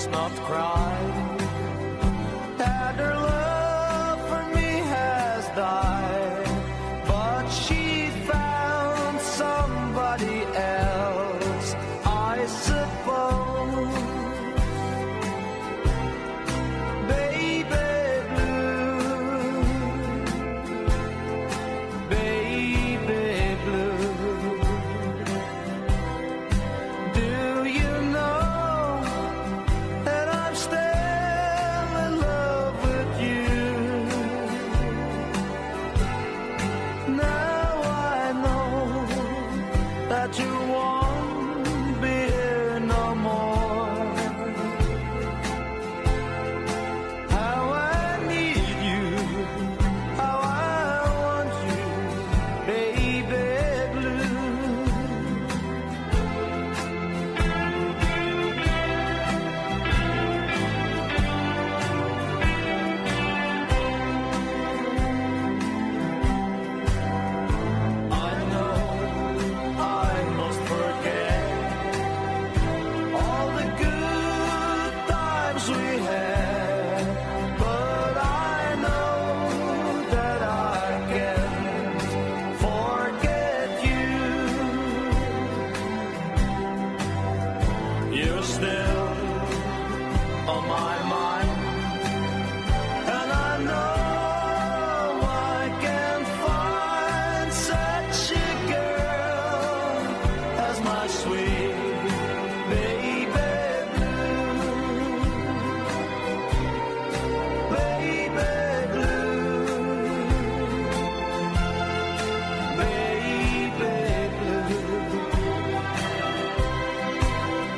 must not cry, that her love for me has died, but she found somebody else, I suppose. Baby blue, baby blue, do you know that I'm still in love with you? Now I know that you won't be here no more. How I need you, how I want you, baby blue. I know I must forget all the good times we had, but I know that I can't forget you. You're still on my mind, and I know I can't find such a girl as my sweet baby blue, baby blue, baby blue.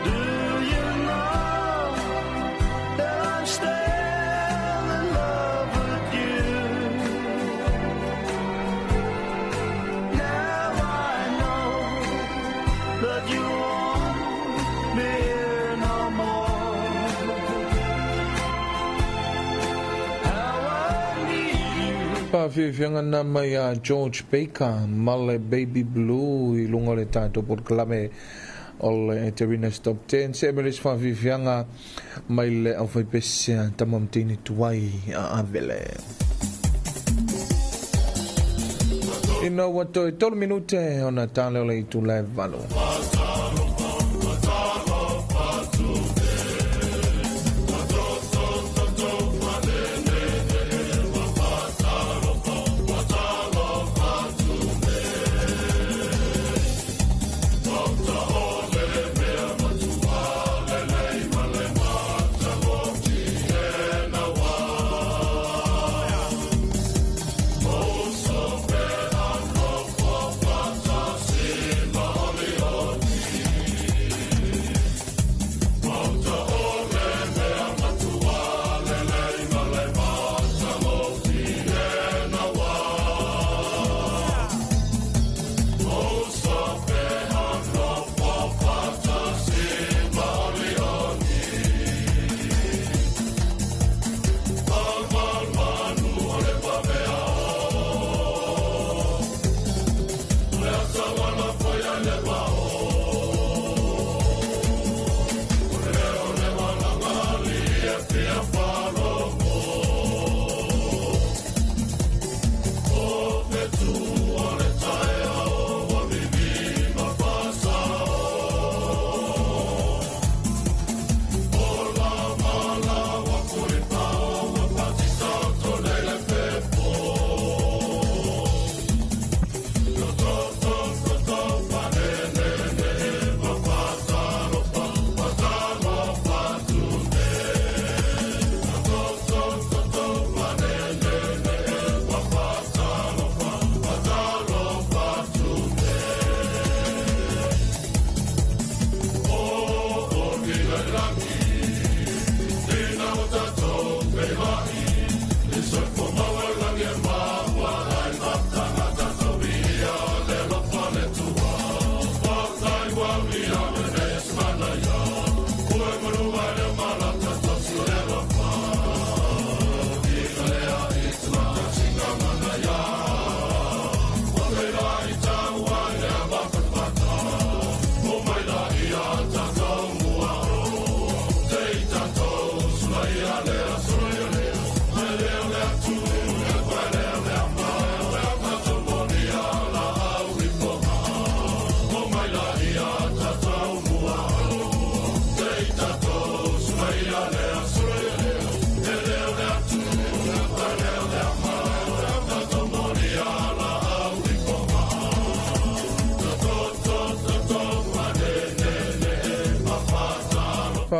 Do you know that I'm still in love with you? Now I know that you won't be here no more. How I need you. Faafiafiaga na mai a George Baker ma le Baby Blue i luga o le tatou polokalame o le Terina's Top 10. Se me le isi faafiafiaga mai le aufaipese a tama ma teine tuai a Avele. Ina ua toe 3 minute ona tale o le itula e 8.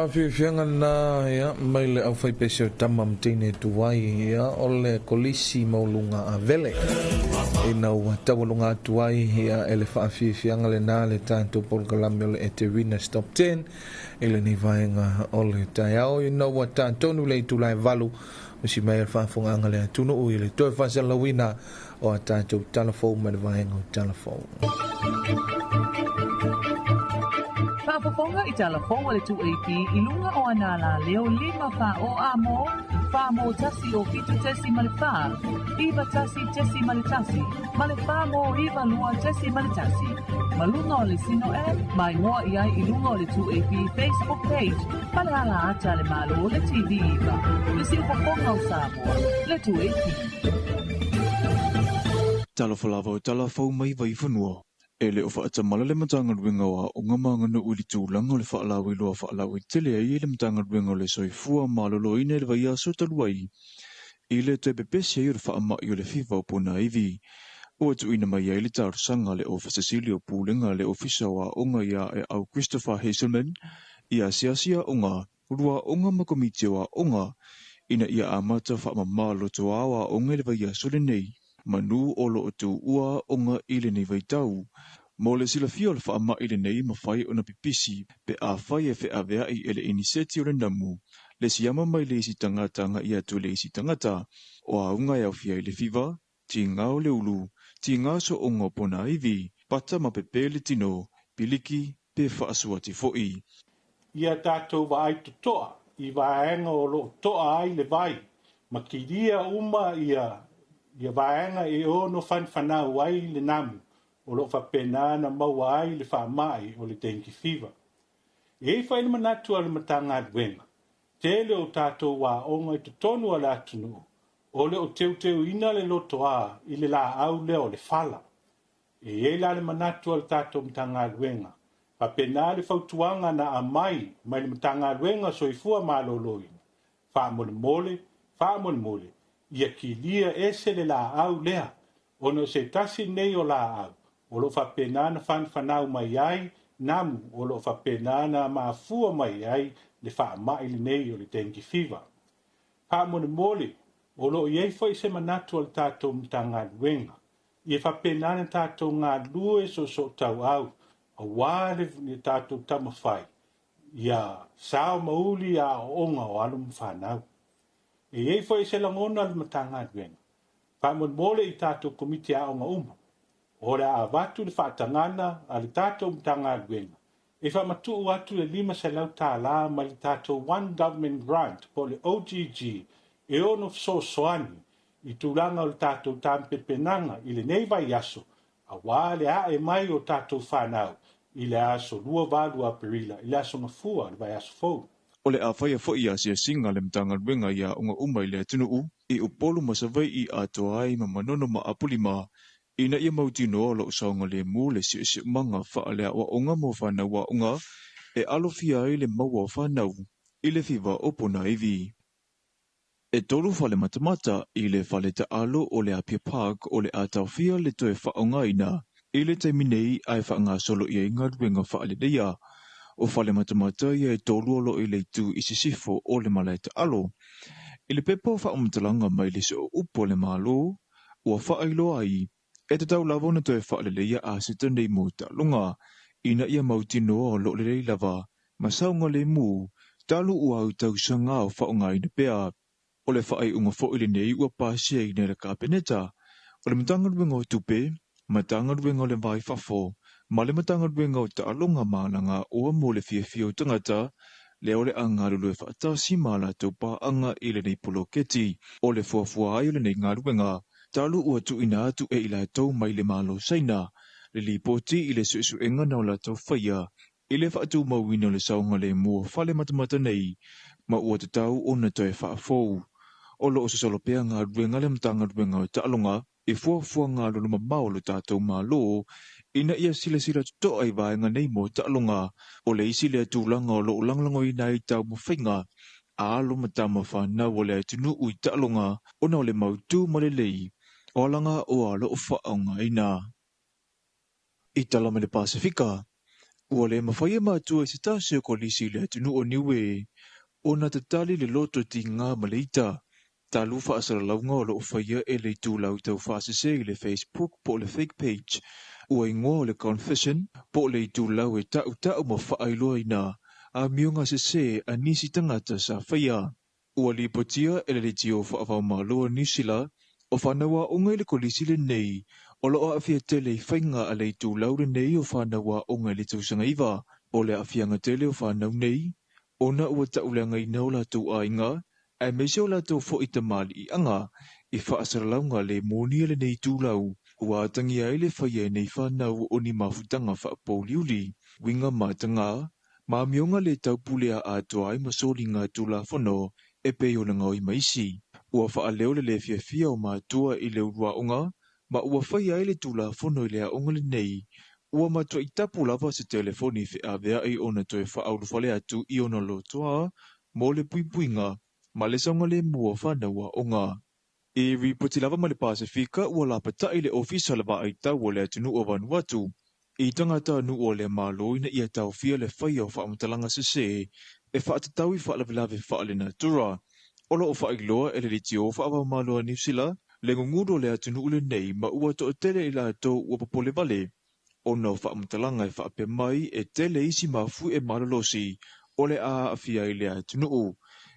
Whaafiafianga na ia mai le au whai pese o tama mteine tuai ia o le kolisi maulunga a vele. Ina ua tawalunga atu ai ia ele whaafiafianga le nā le tātou polokalame o le Eterina Stop 10 i le ni vaenga o le taiao ina ua tātonu le itulai valu o si mai le whaafunganga le atunu i le toe whasalawina o a tātou talafou ma le vaenga o talafou. Faafofoga i talafou a le 2AP i luga o ana la leo 5 fa o a mo, fa mo tasi o fitu tesi ma le fa, iva tasi tesi ma le tasi, ma le fa mo iva lua tesi ma le tasi. Malunga o le sino e, mai ngoa i ai i lunga o le 2AP Facebook page, ma le ala ata le malo le TV iva. Le siufofoga o Samoa, le 2AP. Talofa lava o talafou mai Vaifanua. E le o whaatamala le matanga luenga wa o ngā mangana uli tūlanga o le whaalawi loa whaalawi tele ai e le matanga luenga o le soifua malolo ina le vai aso taluai. I le te pepesi ai o le whaamai o le fiva o pona iwi. Ua tuina mai ai le tarosanga le Ofisa Sili o Pulega le Ofisa o Aoga ia e au Christopher Hazelman i a siasia o ngā rua o ngā makomiti o aoga ina ia amata whaamama loto a o aoga le vai aso lenei. Manu o lo o tu ua o ngā i le nei vaitau. Mo le silafia o le whaamai le nei mawhai o na pipisi pe a whai e wheawea i ele iniseti o le namu. Le siama mai le isi tangata ngā ia tu le isi tangata. O a unga e au fia i le fiva, ti ngā o le ulu, ti ngā so o ngā pona iwi, pata ma pepe le tino, piliki pe whaasuati foi. Ia tātou vaai totoa, i vaenga o lo toa ai le vai, ma kiria uma ia ia vaenga e ono whanwhanau ai le namu, o lo whapena na maua ai le whaamai o le dengue fever. E ei whai le manatu a le matanga adwenga, tele o tātou wā onga i totonu a le atunu, o le o teuteu ina le loto a i le la au lea o le whala. E ei la le manatu a le tātou matanga adwenga, whapena le fautuanga na a mai, mai le matanga adwenga soifua maloloina. Whaamole mole, whaamole mole, ia kilia ese le la au lea, ono se tasi nei o la au, o lo whapena na whanwhanau mai ai, namu o lo whapena na maafua mai ai le whaamai le nei o le dengue fever. Whaamole mole, o lo iei fai se manatu o le tātou mtanga luenga, ia whapena na tātou ngā lue so so tau au, a wā le tātou tamawhai, ia sao mauli a onga o alu mwhanau. E ei foi se langona le matanga luenga. Whaamole mole i tātou komiti a onga uma. O le a vatu le whaatangana a le tātou matanga luenga. E whamatu atu le 500 tālā ma le tātou One Government Grant po le OGG e ono sosoani i tūlanga o le tātou tāmpepenanga i le nei vai aso a wā le a e mai o tātou whanau i le aso 28 Aperila i le aso ngafua le vai aso fou. O le a whaia foi a sia singa le mtanga luenga ia unga uma i le atunuu i upolu masawai i atoa ai ma manono ma apulima. Ina ia mautino o lo saunga le mu le si si manga whaalea wa onga mo whanau wa unga e alofia ai le maua whanau i le fiva o pona iwi. E tolu whale matamata i le whale ta'alo o le Apia Park o le atawhia le toe whaongaina i le taimi nei ai whaanga solo ia i ngā ruenga whaaleleia. O whale matamata ia e tolu o lo i leitu i sisifo o le malae ta'alo. I le pepa o whaomatalanga mai le so upo le malo, ua whaailoa ai, e te tau lava ona toe whaaleleia a seta nei mo ta'alonga, ina ia mautinoa o lo lelei lava, ma saunga le mu, talu ua au tausanga o whaongaina pea. O le whaai unga fo i le nei ua pasia i le kapeneta. O le matanga luenga o tupe, matanga luenga o le vai fafo, ma le matanga luenga o ta'alonga malanga o mo le fiafia o tangata, le o le anga lulu e whaatasi ma la tau pāanga i le nei poloketi, o le fuafua ai o le nei ngā luenga, talu ua tuina atu e i la tau mai le malo saina, le lipoti i le suesuenga na o la tau whaia, i le whaatu mauina o le saunga le mua whale matamata nei, ma ua te tau o na toe whaafou. O lo o sosolo pea ngā ruenga le matanga ruenga o ta'alonga, e fuafua ngā lolo mamao lo tātou malo, ina ia sila sila tutoa i vaenga nei mo ta'alonga, o le isi le tūlanga o lo langlango i nai tau mawhainga, a alo matama whanau o le atunu ui ta'alonga, o na o le mautu ma le lei, o alanga o alo o whaonga ina. I tala me le Pasifika, Ua le mafai e matua i se tasi o kolisi i le atunuu o Niue ona tatali le loto tigā ma le ita talu faasalalauga o loo faia e le itulau taufaasese i le Facebook po o le fake page ua igoa o le confession po o le itulau e taʻutaʻu ma faailoaina amioga sesē a nisi tagata sa faia. Ua lipotia e le leitio faavaumalo a Niusila o fanau aoga i le kolisi lenei o loo aafia tele i faiga a le itulau lenei o fanau aoga i le tausaga 9. O le aafiaga tele o fanau nei ona ua taʻuleagaina o latou aiga aemaise o latou foʻi tamaliiaga i faasalalauga le moni a lenei itulau ua atagia ai le faia e nei fanau o ni mafutaga faapouliuli uiga matagā ma amioga le taupule a atoa ai ma soliga tulafono e pei ona gaoi ma isi. Ua faaleo le lē fiafia o matua i le uluaʻoga ma ua faia ai le tulafono i le aoga lenei ua matuaʻi tapu lava se telefoni feaveaʻi ona toe faaulufale atu i ona lotoa mo le puipuiga ma le saogalemu o fanau aoga. I ripoti lava mai le Pasefika ua lapataʻi le ofisa le vaaitau o le atunuu o Vanuatu i tagatanuu o le Malo ina ia taofia le faia o faamatalaga sesē e faatatau i faalavelave faalenatura. O loo faailoa e le leitio faavaumalo a Niusila le gugulu o le atunuu lenei ma ua toatele i latou ua popole vale ona o faamatalaga e faapea mai e tele isi mafuie malolosi o le a aafia ai le atunuu.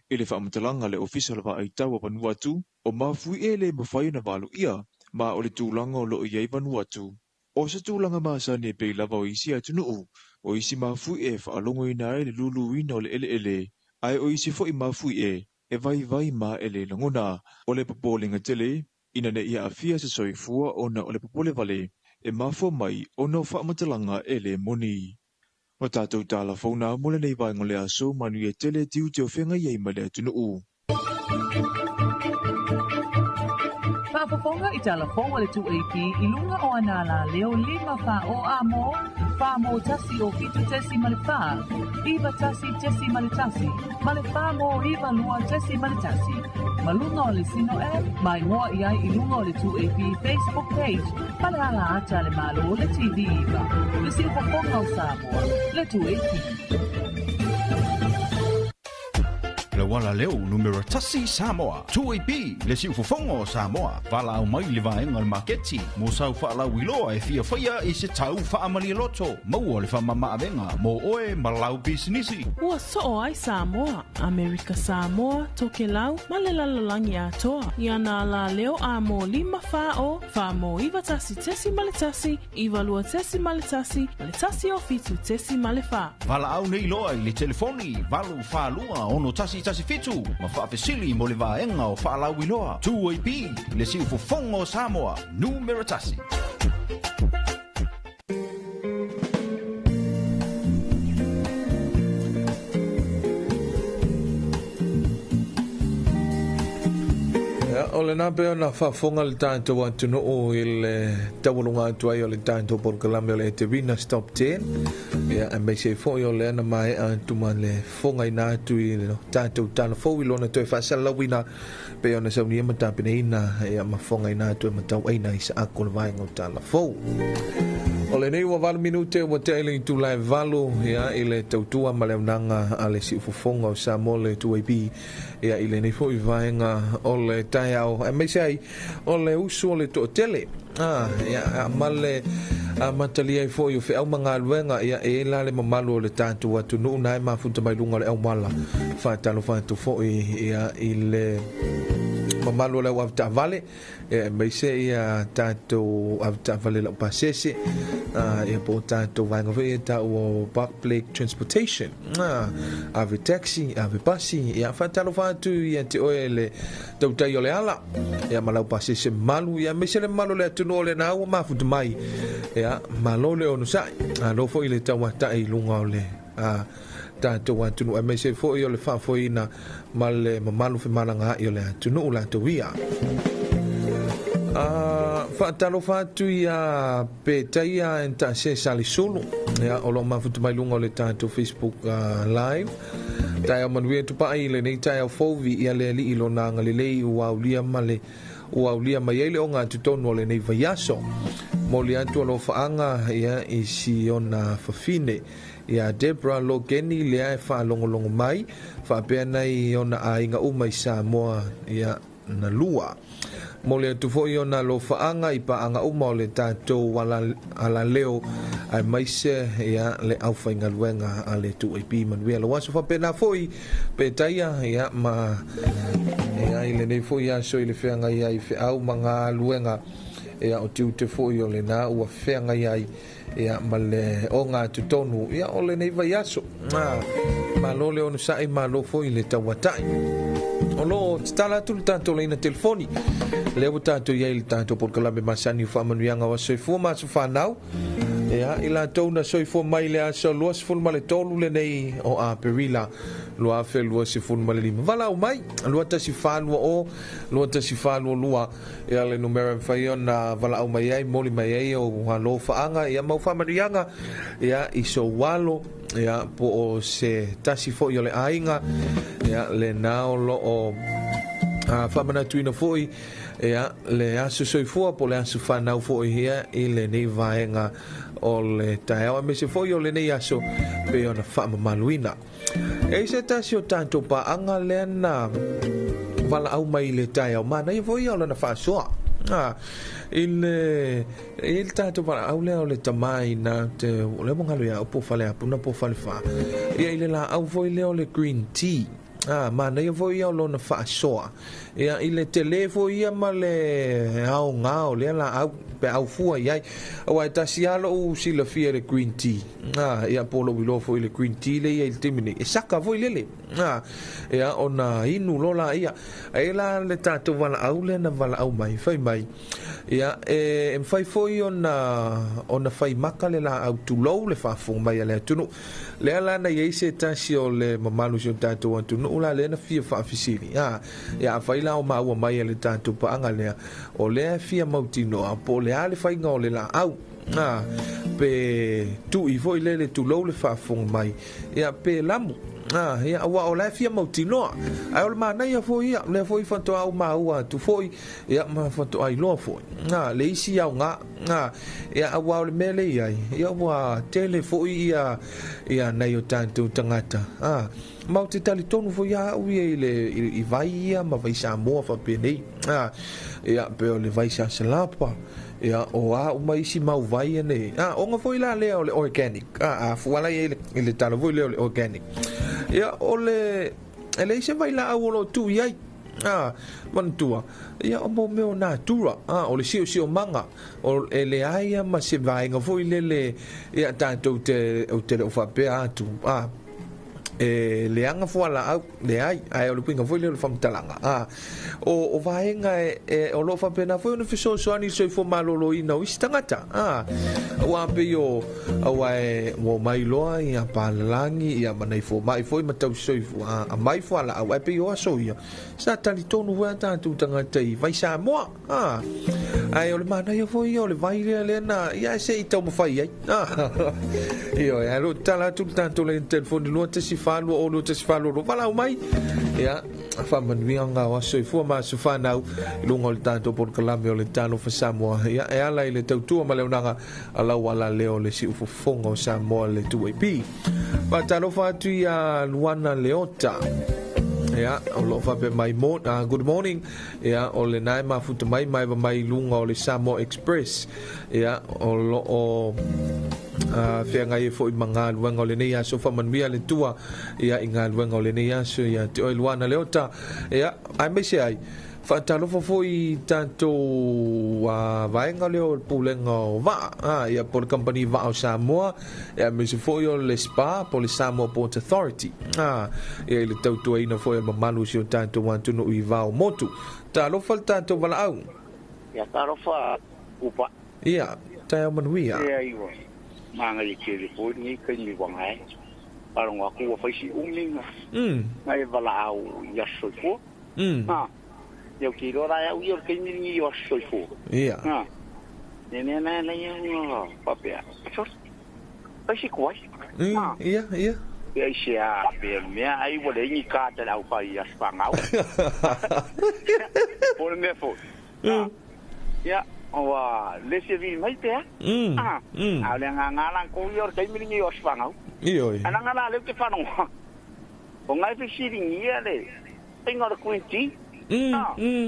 I le faamatalaga a le ofisa o le vaaitau o Vanuatu, o mafuie e le mafai ona valoia ma o le tulaga o loo i ai Vanuatu o se tulaga masani e pei lava o isi atunuu. O isi mafuie e faalogoina ai le luluina o le eleele, ae o isi foʻi mafuie e vaivai ma e le lagona. O le popolega tele ina ne i aafia se soifua ona o le popole vale e mafua mai ona o faamatalaga e lē moni. O tatou tala founa mo lenei vaega o le aso. Manuia tele tiute o feagai ai ma le atunuu. Faafofoga i tala fou a le 2AP i luga o ana alaleo 5 4 o a mo, 4 mo 1 o 7.4, 9 1 1 ma le 4 mo 9 2 1. Ma luga o le Sino app, mai ngoa i ai i luga o le 2AP Facebook page, ma le ala ata le malo le TV iva. Le siufofoga o Samoa, le 2AP. Le uala leo numera 1 Samoa. 2AP, le siufofoga o Samoa. Valaau mai le vaega o le maketi mo sau faalauiloa e fia faia i se tau faamalie loto. Maua le faamamaavega mo oe ma lau pisinisi. Ua soo ai Samoa, Amerika Samoa, Tokelau ma le lalolagi atoa. I ana alaleo a mo 5 4 o, 4 mo 9 1 1 9 2 1 1 o 7 4. Valaau nei loa i le telefoni 8 4 2 6 1 1 7 ma faafesili mo le vaega o faalauiloa. 2AP, le siufofoga o Samoa, numera 1. Ia, o lena pei ona faafofoga le tatou atunuu i le taualuga atu ai o le tatou polokalame o le Etevinas Top 10. Ia, aemaise ai foi o lea na maea atu ma le fogaina atu i le tatou tala fou i lona toe faasalalauina pei ona saunia ma tapenaina, ia, ma fogaina atu e matauaina i saako le vaega o tala fou. O lenei ua 8 minute ua tea i le itula e 8, ia, i le tautua ma le auaunaga a le siufofoga o Samoa le 2AP, ia, i lenei foi vaega o le taeao, aemaise ai o le usu o le toatele, ia, ma le amatalia ai foi o feau ma galuega, ia, e la le mamalu o le tatou atunuu na e mafuta mai luga o le auala. Faatalofa atu foi, ia, i le mamalu o le au avetaavale, ia, aemaise ia tatou avetaavale laupasese, ia, po o tatou vaega foi ia tau o public transportation, ave taxi, ave pasi, ia, faatalofa atu ia te oe le tautai o le ala, ia, ma laupasese mamalu, ia, aemaise le mamalu o le atunuu o lena ua mafuta mai, ia, malo le onosai, alo foi le tauataʻi i luga o le tatou atunuu, aemaise foi o le faafoeina ma le mamalu femalagaai o le atunuu latou ia. Faatalofa atu ia Petaia Ntase Salisulu, ia, o loo mafuta mai luga o le tatou Facebook live. Taeao manuia tupai i lenei taeao fou, viia le Alii i lona agalelei ua aulia ma le Ua aulia mai ai le ogatotonu o lenei vaiaso. Moli atu alofaaga ia i si ona fafine ia Debra Logeni lea e faalogologo mai faapea nai ona aiga uma i Samoa ia na lua. Moli atu foi ona alofaaga i paaga uma o le tatou alaleo aemaise ia le aufaigaluega a le 2AP. Manuia lau aso faapena foi petaia ia ma ia i lenei foi aso i le feagai ai feau ma galuega ia o tiute foi o lena ua feagai ai ia ma le ogatotonu ia o lenei vaiaso. Malo le onosa'i, malo foi le tauata'i. O loo tatala atu le tatou laina telefoni lea ua tatou i ai le tatou polokalame masani o faamanuiaga o aso soifua ma aso fanau ia i latou na soifua mai le aso 23 lenei o Aperila 2025. Valaau mai 2140 2142 ia le numera e mafai ona valaau mai ai, moli mai ai o alofaaga ia mau faamanuiaga ia i sou alo ia po o se tasi foi o le aiga ia lena o loo faamanatuina foi ia le aso soifua po le aso fanau foi ia i lenei vaega o le taeao aemaise foi o lenei aso pei ona faamamaluina. E i se tasi o tatou paaga lea na valaau mai i le taeao, manaia foi ia o lana faasoa. I le i le tatou valaau lea o le tamā ina te o lea ua galo ia au po o Faleapuna po o Falefā ia i le laau foi lea o le green tea. Manaia foi ia o lona faasoa ia i le tele foi ia ma le aoga o lea laau pe au fua i ai. Aua e tasi lava lou silafia i le green tea. Ia po o lou iloa foi i le green tea lea e i ai i le taimi nei, e saka foi lele. Ia ona inu loa laia. Ai la le tatou valaau lea na valaau mai, fai mai, ia e mafai foi ona fai maka le laau tulou le faafofoga mai a le atunuu. Lea la na i ai se tasi o le mamalu si o tatou atunuu la lea na fia faafesili. Ia afai la o maua mai e le tatou paaga lea, o lea e fia mautinoa po o le a le faiga o le laau. Pe tui foi lele tulou le faafofoga mai, ia pe lamu. Ia aua o la e fia mautinoa. Ae o le manaia foi ia, lea foi faatoa ou maua atu foi, ia ma faatoa iloa foi. Le isi aoga, ia aua o le mea lea i ai, ia ua tele foi ia ia nai o tatou tagata. Ma ou te talitonu foi ia au ia i le i vai ia ma vai Samoa faapenei. Ia pe o le vai sasalapa, ia o a uma isi mau vai ia nei. Ona foi la lea o le organic. A fua la i ai le tala foi lea o le organic. Ia o le e leai se vailaau o loo tuu i ai. Manatua, ia o mo mea o natura, o le siosiomaga, o e leai lava ma se vaega foi lele ia tatou te ou te le o faapea atu, e leaga fualaau, leai, ae o le uiga foi lea o le faamatalaga. O vaega e o loo faapena foi ona fesoasoani i le soifua maloloina o isi tagata. Aua pei o aua e ua omai loa ia palalagi ia ma nai fomai foi ma tausisoifua aumai fualaau, ae pei o aso ia sa talitonu foi a tatou tagata i vai Samoa. Ae o le manaia foi ia o le vai lea lea na ia e se i taumafai ai. Ioe, ae o loo tatala atu le tatou laina telefoni 214 20 2142. Valaau mai ia faamanuiaga o aso soifua ma aso fanau i luga o le tatou polokalame o le Talofa Samoa. Ia e ala i le tautua ma le auaunaga a lau alaleo le siufofoga o Samoa le 2AP. Faatalofa atu ia Luana Leota. Ia, o loo faapea mai, good morning. Ia, o lena e mafuta mai maeva mai i luga o le Samoa Express. Ia, o loo feagai ai foi ma galuega o lenei aso. Faamanuia le Atua ia i galuega o lenei aso ia te oe Luana Leota. Ia, aemaise ai faatalofa foi i tatou vaega lea o le Pulega o Vaa, ia po o le Kamupani Vaa o Samoa, ia aemaise foi o le SPA po o le Samoa Port Authority, ia i le tautuaina foi o le mamalu o si o tatou atunuu i vao motu. Talofa le tatou valaau. Ia talofa upa. Ia, taeao manuia. Ia iwa. Maangai tele foi lenei taimi ua gae. Faalogo atu ua fai si umi na e valaau i aso soifua. Ia ou te iloa la e au ia o le taimi lenei o aso soifua. Ia. Le mea lena e ala ai ona faapea, sorry, fai si tuai. Ia, ia. Pe aisea, pe o le mea ai ua leai ni card a le aufai i aso fanau. Po o le mea foi. Ia, ua le fia vili mai pea. A o le agaga la kou ia o le taimi lenei o aso fanau. Ioe. Ae leaga la lea ou te faalogo, o ngai fesiligia le faiga o le green tea.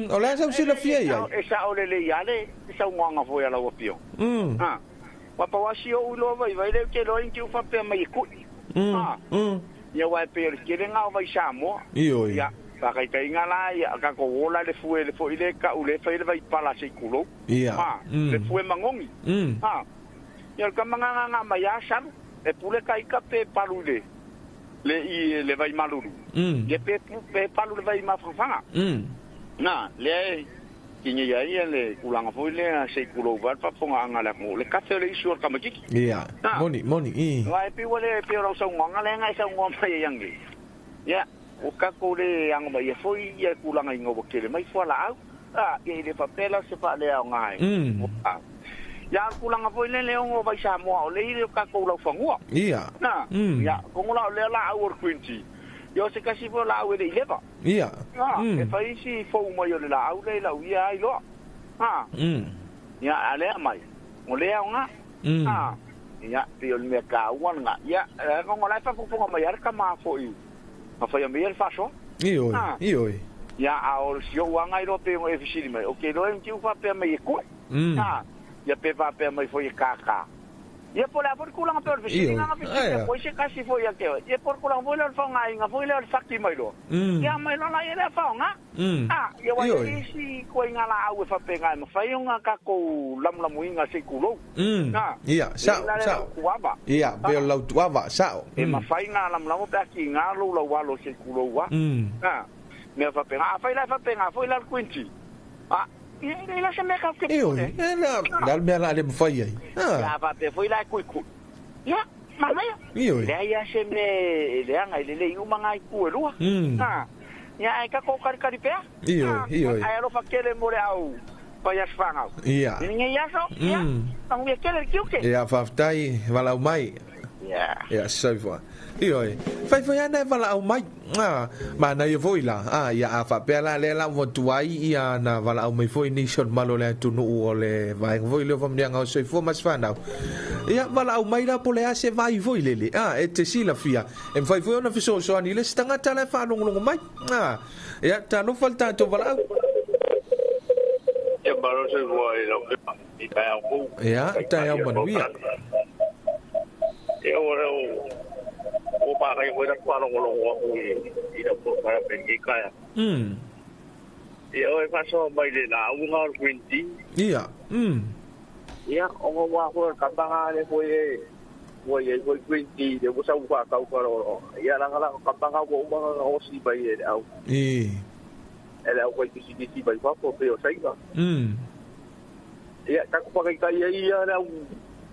O le a sau silafia i ai? E sao lelei lava le saunoaga foi a lau Afioga. Ua pau lava si ou iloa vaivai lea ou te iloa ai te i ua faapea mai e kui. Ia aua e pei o le tele lena o vai Samoa. Ioe. Ia, faataitaiga la, ia tatou ola le fue le foi lea tau lea e fai ai le vaipala se i tulou. Ia. Le fue manogi. Ia o le tama gagaga mai lava salu, e pule ka ita pe palu i le le i le vai malulu. Ia pe pe palu i le vai mafangafaga. Na, lea e kinei ai ia le tulaga foi lea se i tulou vae le faafofogaaga a le atunuu, le kafe o le isu o le tamaitiiti. Ia, moni, moni, i. Aua e pei ua le, pei o lau saunoaga lea na e saunoa mai ai ananei. Ia, ua tatou le ano mai ia foi ia tulaga ina ua tele mai fualaau. A, ia e le faapea la o se faaleaoga e. Ia, a o le tulaga foi lele e ono vai Samoa o le i o tatou laufanua. Ia. Na, ia, atonu la o lea laau o le green tea, ia o se tasi foi o laau e le i leva. Ia. A, e fai isi fou mai o le laau lea i lau ia ai loa. A, ia, a lea mai, o lea aoga. A, ia, pei o le mea taua lena. Ia, atonu o la e faafofoga mai lava le tama foi na faia mai ia le faasoa. Ioe, ioe. Ia, a o si ou aga iloa pei ona e fesili mai, ou te iloa e tiu faapea mai e kui. A, ia pe faapea mai foi e kākā. Ia po o le a foi le tulaga pei o le fesili na fesili atu ai se tasi foi ia te oe, ia po o le tulaga foi lea o le faaaogaina foi lea o le fati mai loa. Ia aumai loa la ia lea faaaoga. A, ia aua e i ai isi ituaiga laau e faapena e mafai ona tatou lamulamuina se i tulou. A, Ia, sao, e i ai la le sao. lautuava. Ia, pei o le lautuava, sao. E mafai ona lamulamo pe a tiga lou laualo se i tulou a. A, mea faapena. Afai la e faapena foi la le Quincy, a, ia e leai la se mea tatou te pule ai. Ioe, e le a le mea o le a le mafai ai. Ia, a faapea foi la e kuikui, ia, manaia. Ioe. E leai lava se mea e leaga, e lelei uma nā itu e lua. A, ia, ae tatou kalikali pea. Ioe, ioe. Ae alofa tele mo le au fai aso fanau. Ia. I lenei aso, ia, manuia tele le tiute. Ia, faafetai, valaau mai. Ia. Ia, soifua. Ioe, fai foi ana e valaau mai. A, manaia foi la. A, ia a faapea la lea la ua tuai ia na valaau mai foi nisi o le malo o le atunuu o le vaega foi lea o faamanuiaga o soifua ma se fanau. Ia, valaau mai la po o le a se vai foi lele. A, e te silafia, e mafai foi ona fesoasoani i le isi tagata la e faalogologo mai. A, ia, talofa le tatou valaau. Ia malo soifua i lau Afioga i taeao fou. Ia, taeao manuia. Ia ua ua manaia foi lata faalogologo atu i lau polokalame i lenei taeao. Ia ua e faasoa mai le lauga o le Green Tea. Ia. Ia, ona ua foi o le tama lena lea foi e ua i ai foi Green Tea lea ua sau faatau faaaloaloa. Ia leaga la o tama lena ua uma ona gaosi mai e le au. E le aufaipisinisi mai fafo pei o Saina. Ia, tatou faataitai ai ia le au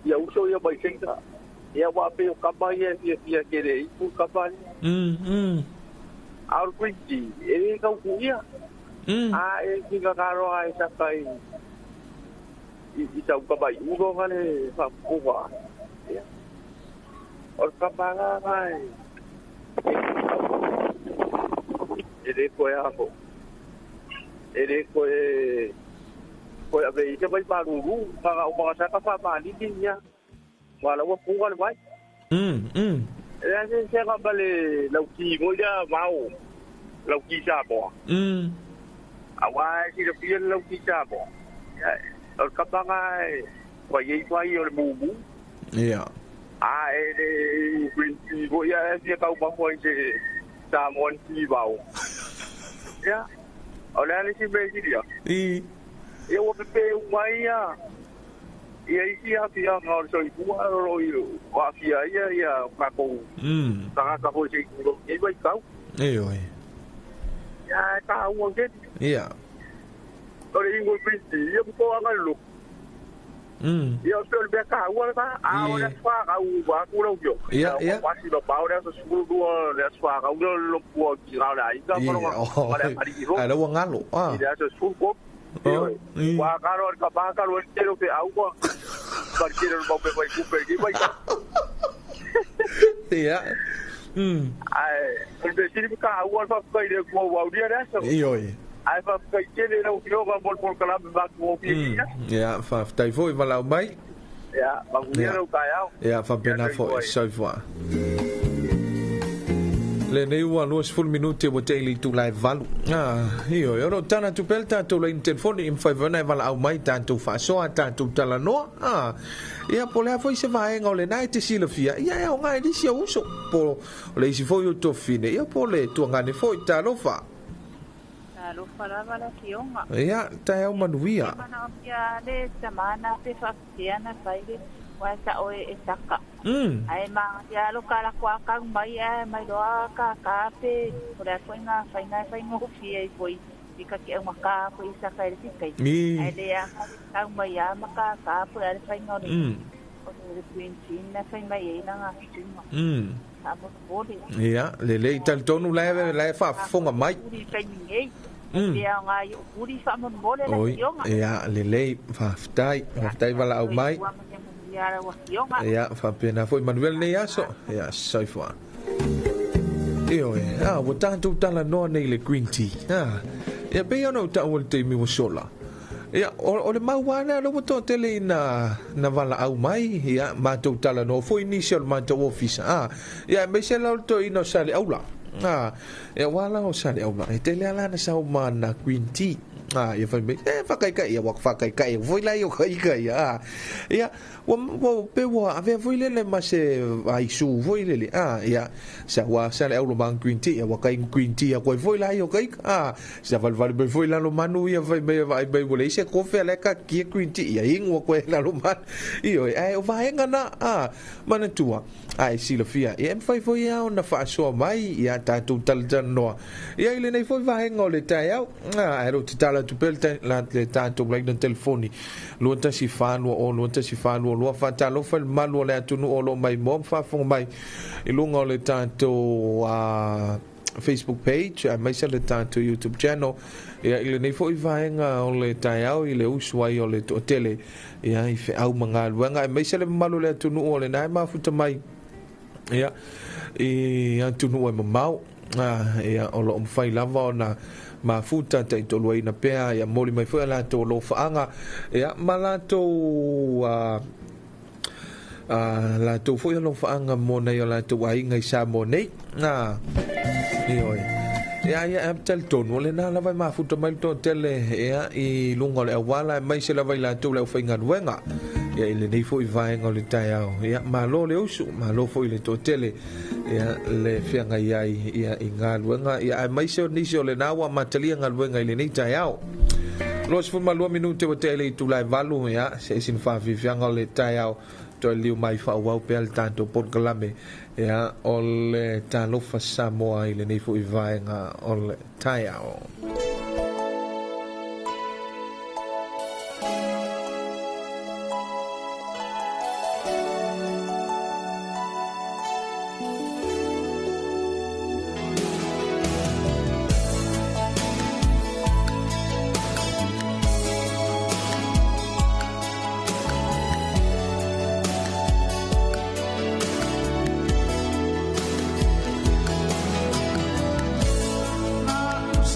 ia uso ia mai Saina. Ia aua pei o tama ia e fiafia tele ai pu tama ia. A o le green tea, e le tau kuia. A e finagalo lava e saka i i sau tama i ulo ma le faafofoga. Ia, o le tama la lena e e le toe a po e le toe toe ave i se vai malulu na o mga saka faamalili ia ua la ua puga le vai. E leai se sega ma le lauki foi lea vao lauki Samoa. Aua e silafia le lauki Samoa. Ia, o le tamaga e fai ai fai o le mumu. Ia. A e le green tea foi ia e fia taumafa i se Samoan tea vao. Ia, o le a le isi mea e silia? Ia ua pepe uma ai ia ia isi aafiaga o le soifua o lo o aafia ai ia ia tatou tagata foi se i tulou i lenei vaitau. Ioe. Ia e taua tele. Ia. O le ingo green tea ia mo aga le lotu. Ia o pei o le mea taua lena, a o le aso fanau vaeatu lau afioga. Ia, ia. Ua pasi mamao le aso 12 le aso fanau lea o le lotu o tina o le aiga ma le atalii foi. A o lea ua galo. I le aso 13. Ioe. Ua galo le tama talu ai le tele o feau ma le tele o le mau mea faitupe i lenei vaitau. Ia. Ae o le mea sili ma taua le faafetai i le Atua ua aulia le aso. Ioe. Ai faafetai lau Afioga mo le polokalame matagofie. Ia, faafetai foi valaau mai. Ia, manuia lou taeao. Ia, faapena foi, soifua. Lenei ua 20 minute ua te ili tū lai 8. Io, o lo tana tu pele tātou laini telefoni i mwhai vana e wala au mai tātou whaasoa, tātou talanoa. Ia, po lea foi se vaenga o le nai te silafia. Ia, e o ngai lisi o uso. Po o le isi foi o tofine. Ia, po le tuangane foi talofa. Talofa lava le fionga. Ia, tae au manuia. Mana o pia le tamana pe whakatiana whaire wa sa oe e taka. Ai ma ia lo kala kwa ka mai e mai loa ka ka pe o le foi nga fai ngai fai ngo fi ai foi i ka ke ma ka po i sa ka le ti kai. Ai le a ka mai a ma ka ka po ale fai ngo ni. O le green tea na fai mai e na nga fi ma. Sa mo mo le. Ia, le le tal tonu le le fa fonga mai. Uri kai ni. Ia nga yo uri fa mo mo le la tionga. Ia, le le fa ftai, fa vala au mai. Ia, faapena foi Manuel nei aso. Ia, soifua. Io e, ua tātou talanoa nei le green tea. Ia, pei ona o ta'u o le taimi ua sola. Ia, o le mauana lo ua toatele i na wala au mai. Ia, mātou talanoa foi nisi o le mātou ofisa. Ia, meise lau le toeina o sale aula. Ia, wala o sale aula. E tele ala na sau ma na green tea. Ia fai mai, whakaikai, ia waka whakaikai, foi lai o kaikai, Ia, ua pe ua avea foi lele ma se aisu foi lele, ia, sa ua sa le aulo mang green tea, ia waka ingu green tea, koe foi lai o kaika, sa valvale mai foi lalo manu, ia fai mai, vai mai, ua leise kofe le ka kia green tea, ia ingu koe lalo manu, io, e, o vaenga na, manatua, ai silafia, ia mwhai foi au na whaasoa mai, ia tātou talatanoa, ia ile nei foi vaenga o le tai au, ai ro te tala tu pele la le tātou lai na telefoni 214 o 214 lua whātalofa le malu o le atunu o lo mai mo whaafonga mai i lunga o le tātou Facebook page a maisa le tātou YouTube channel. Ia i le nei foi vaenga o le taeao i le usu ai o le toatele ia i wheau mangaluenga e maisa le malu le atunu o le nai mafuta mai ia i atunu e mamau ia o lo omwhai lava o na mafuta te tolu ai na pea ia moli mai foi latou lo faanga ia ma latou latou foi lo faanga mo nei o latou aiga i Samoa nei ioe ia ia tel tonu le na lava mafuta mai to tele ia i lunga le awala mai se lava i latou le faigaluega ia i lenei foi vaenga o le taeao ia malo le usu malo foi le toatele ia le feagai ai ia i galuega ia ae maise o nisi o le na ua matalia galuega i lenei taeao 22 minute ua tele i tulae 8 ia se isi na faafiafiaga o le taeao toe liu mai faauau pea le tatou polokalame ia o le Talofa Samoa i lenei foi vaega o le taeao.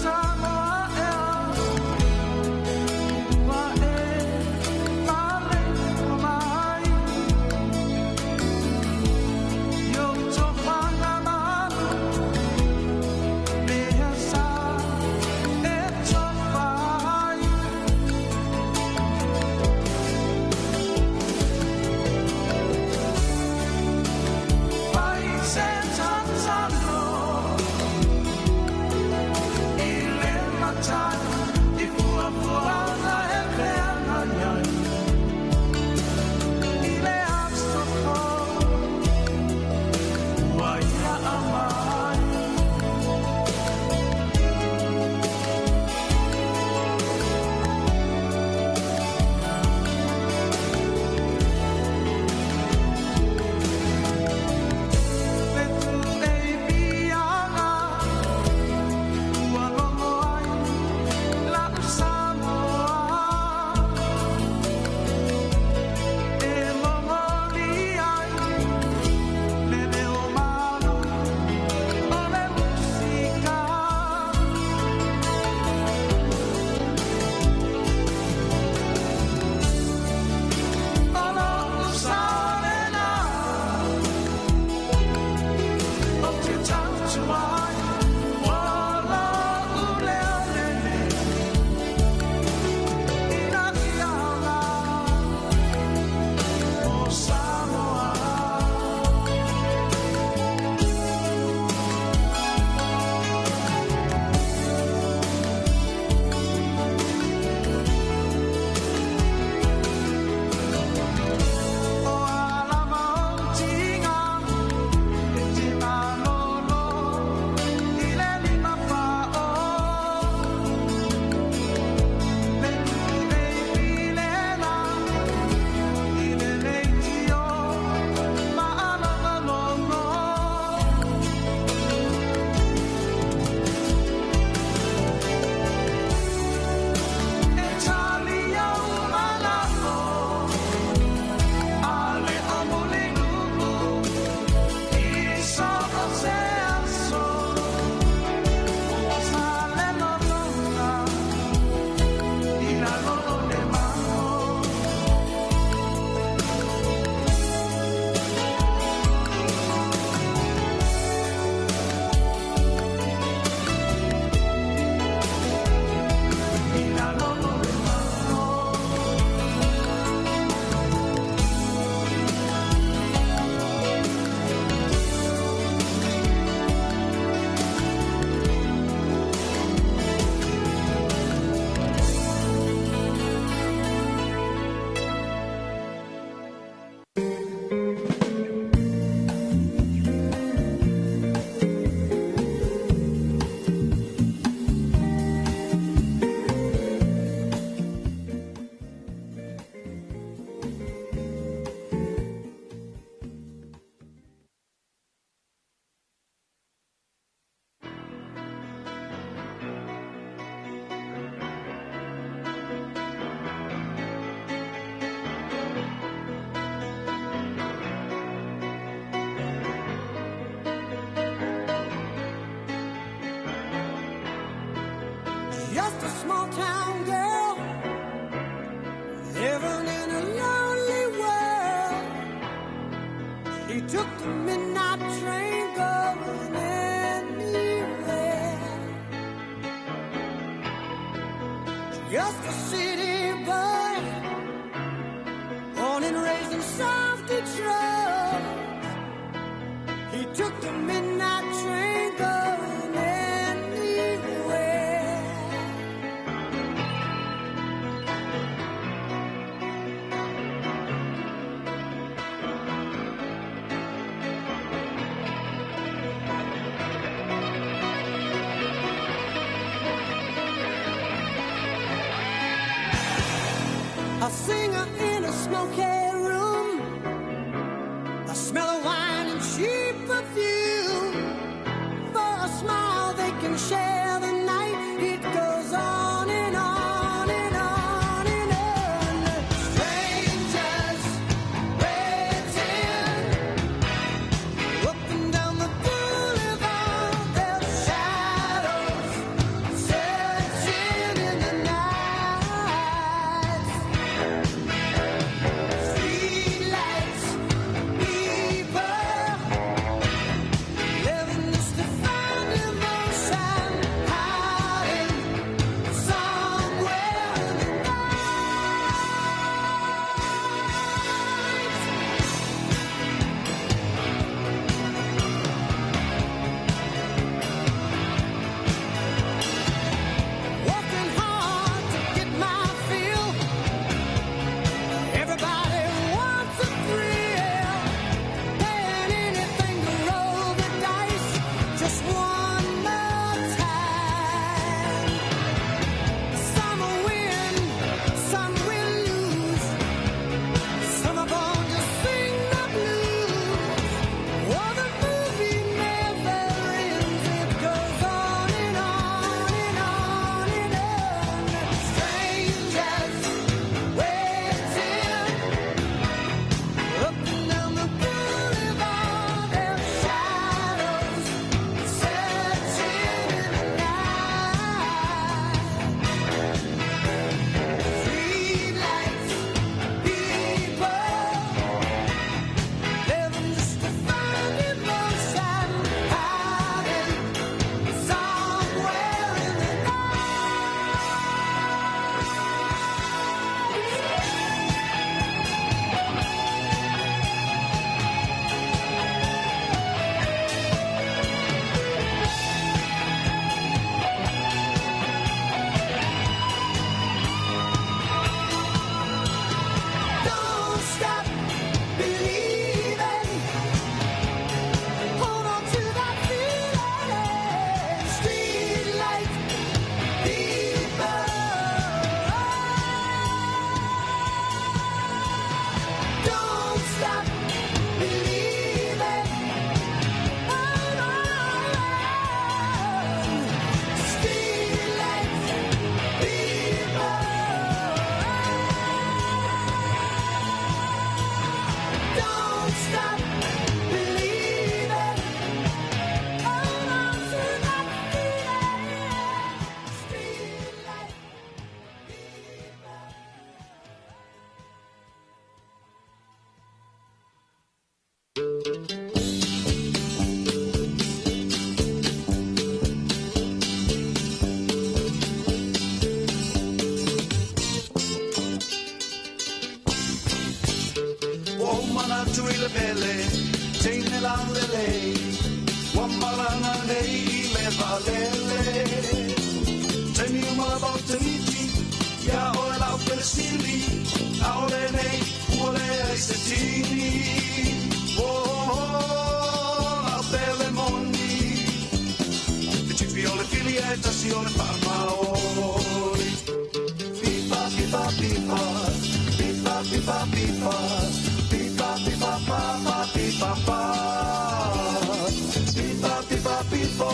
Samoa. small town girl living in a lonely world. She took the midnight train going anywhere. Just a city boy, born and raised in South Detroit. He took the midnight train going anywhere. A singer in a smoky room, the smell of wine and cheap perfume. For a smile they can share the night. It goes on and on and on and on. Strangers waiting up and down the boulevard. Their shadows searching in the night. Streetlights, people, living just to find emotion, hiding somewhere in the night. Working hard to get my fill. Everybody wants a thrill. Paying anything to roll the dice. Just one more time. Some will win, some will lose. Some are born to sing the blues. Oh, the movie never ends. It goes on and on and on and on. Strangers waiting up and down the boulevard. Their shadows searching in the night. Streetlights, people, living just to find emotion, hiding somewhere in the Don't stop believing. Hold on to that feeling. Streetlight people. Don't stop believing. Hold on. Streetlight people. Don't stop believing. Hold on to that feeling. Streetlight people. Ua mana tu i le pele, teine la lele, ua malanga nei i le valele. Taimi uma lau te miti, ia oe lau pele sili, a ole nei, ua lea i se tini. Oh, oh, lau pele moni, te tipi o le fili e tasi o le whaamaori. Pipa, pipa, pipa, pipa, pipa, pipa, pipa, pipa, pa, pa, pipa, pa. Pipa, pipa, pipo,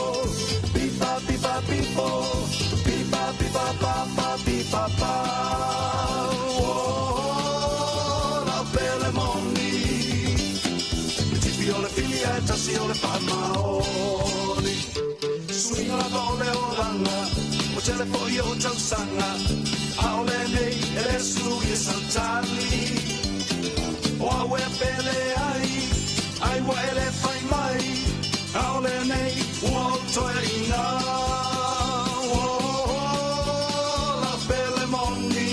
pipa, pipa, pipo, pipa, pipa, pa, pa, pipa, pa. Oh, lau pele moni, te tipi o le fili e tasi o le whaamaori. Suinga lava o le oranga, o tele foi o tausanga A o le nei e le sulu i e sautali O au e pele ai Ai wa ele fai mai A o le nei ua o toe ina La pele moni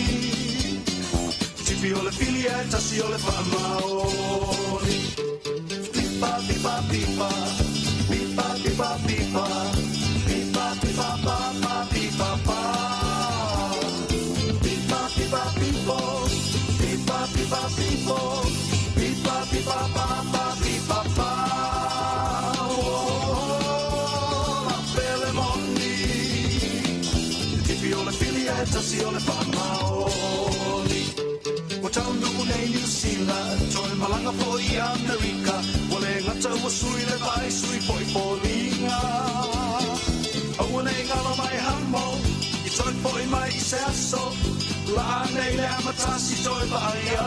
Tipi o le fili e tasi o le whaamaoni Pipa, pipa, pipa Pipa, pipa, pipa Pipa, pipa, pa, pa, pipa, pa Pipa, pipa, pipo Pipa, pipa, pipo Pipa, pipa, pa, pa, pipa, pa Oh, la pele moni Tipi o le fili e tasi o le whaamaoni Ua taunu nei New Zealand Toi malanga foi i Amerika Ua le ngata ua sui le vai sui foi fōlinga Aua nei ngalo mai hamo I toi foi mai i se aso La nei le amatasi toi vai au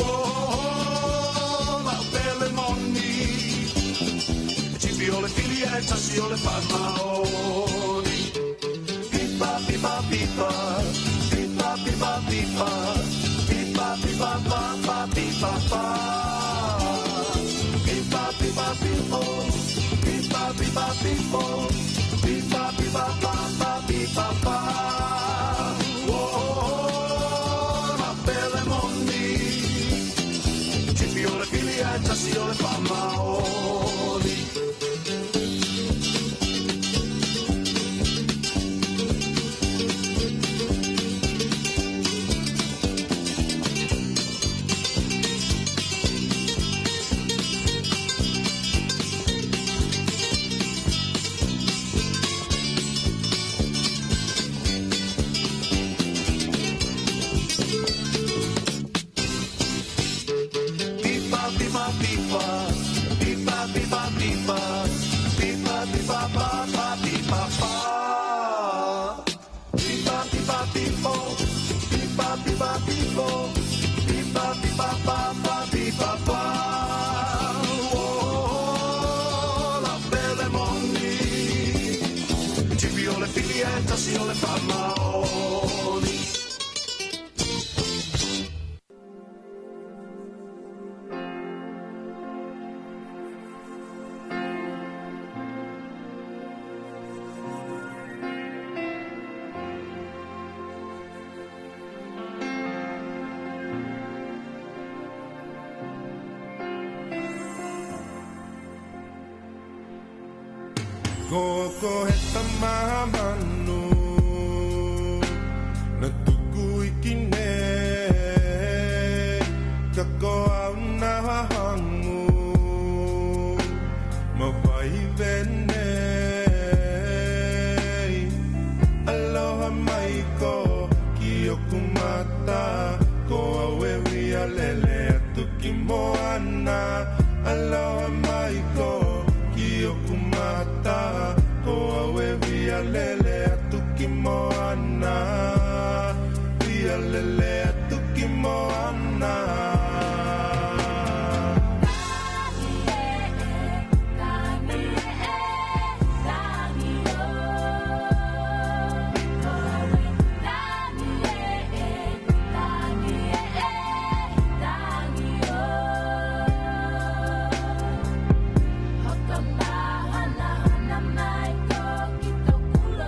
Oh, la pele moni Tipi o le fili e tasi o le whaamaoni Pipa, pipa, pipa Pipa, pipa, pipa Pipa, pipa, pa, pa, pipa, pa Pipa, pipa, pipo Pipa, pipa, pipo Pipa, pipa, pa, pa, pipa, pa Oh, la pele moni Tipi o le fili e tasi o le whaamaoni Pipa, pipa, pipa Pipa, pipa, pipa Pipa, pipa, pa, pa, pipa, pa Pipa, pipa, pipo Pipa, pipa, pipo Pipa, pipa, pa, pa, pipa, pa Oh, la pele moni Tipi o le fili e tasi o le whamaoni Koko he tamamanu Na tuku iki nei Ka ko au nā hangu Ma vai venei Aloha mai ko ki oku mata Ko au e wia lele atu ki moana Aloha mai ko ki oku mata Ko au e wia lele atu ki moana Wia lele atu ki moana Hana hana mai ko ki to kula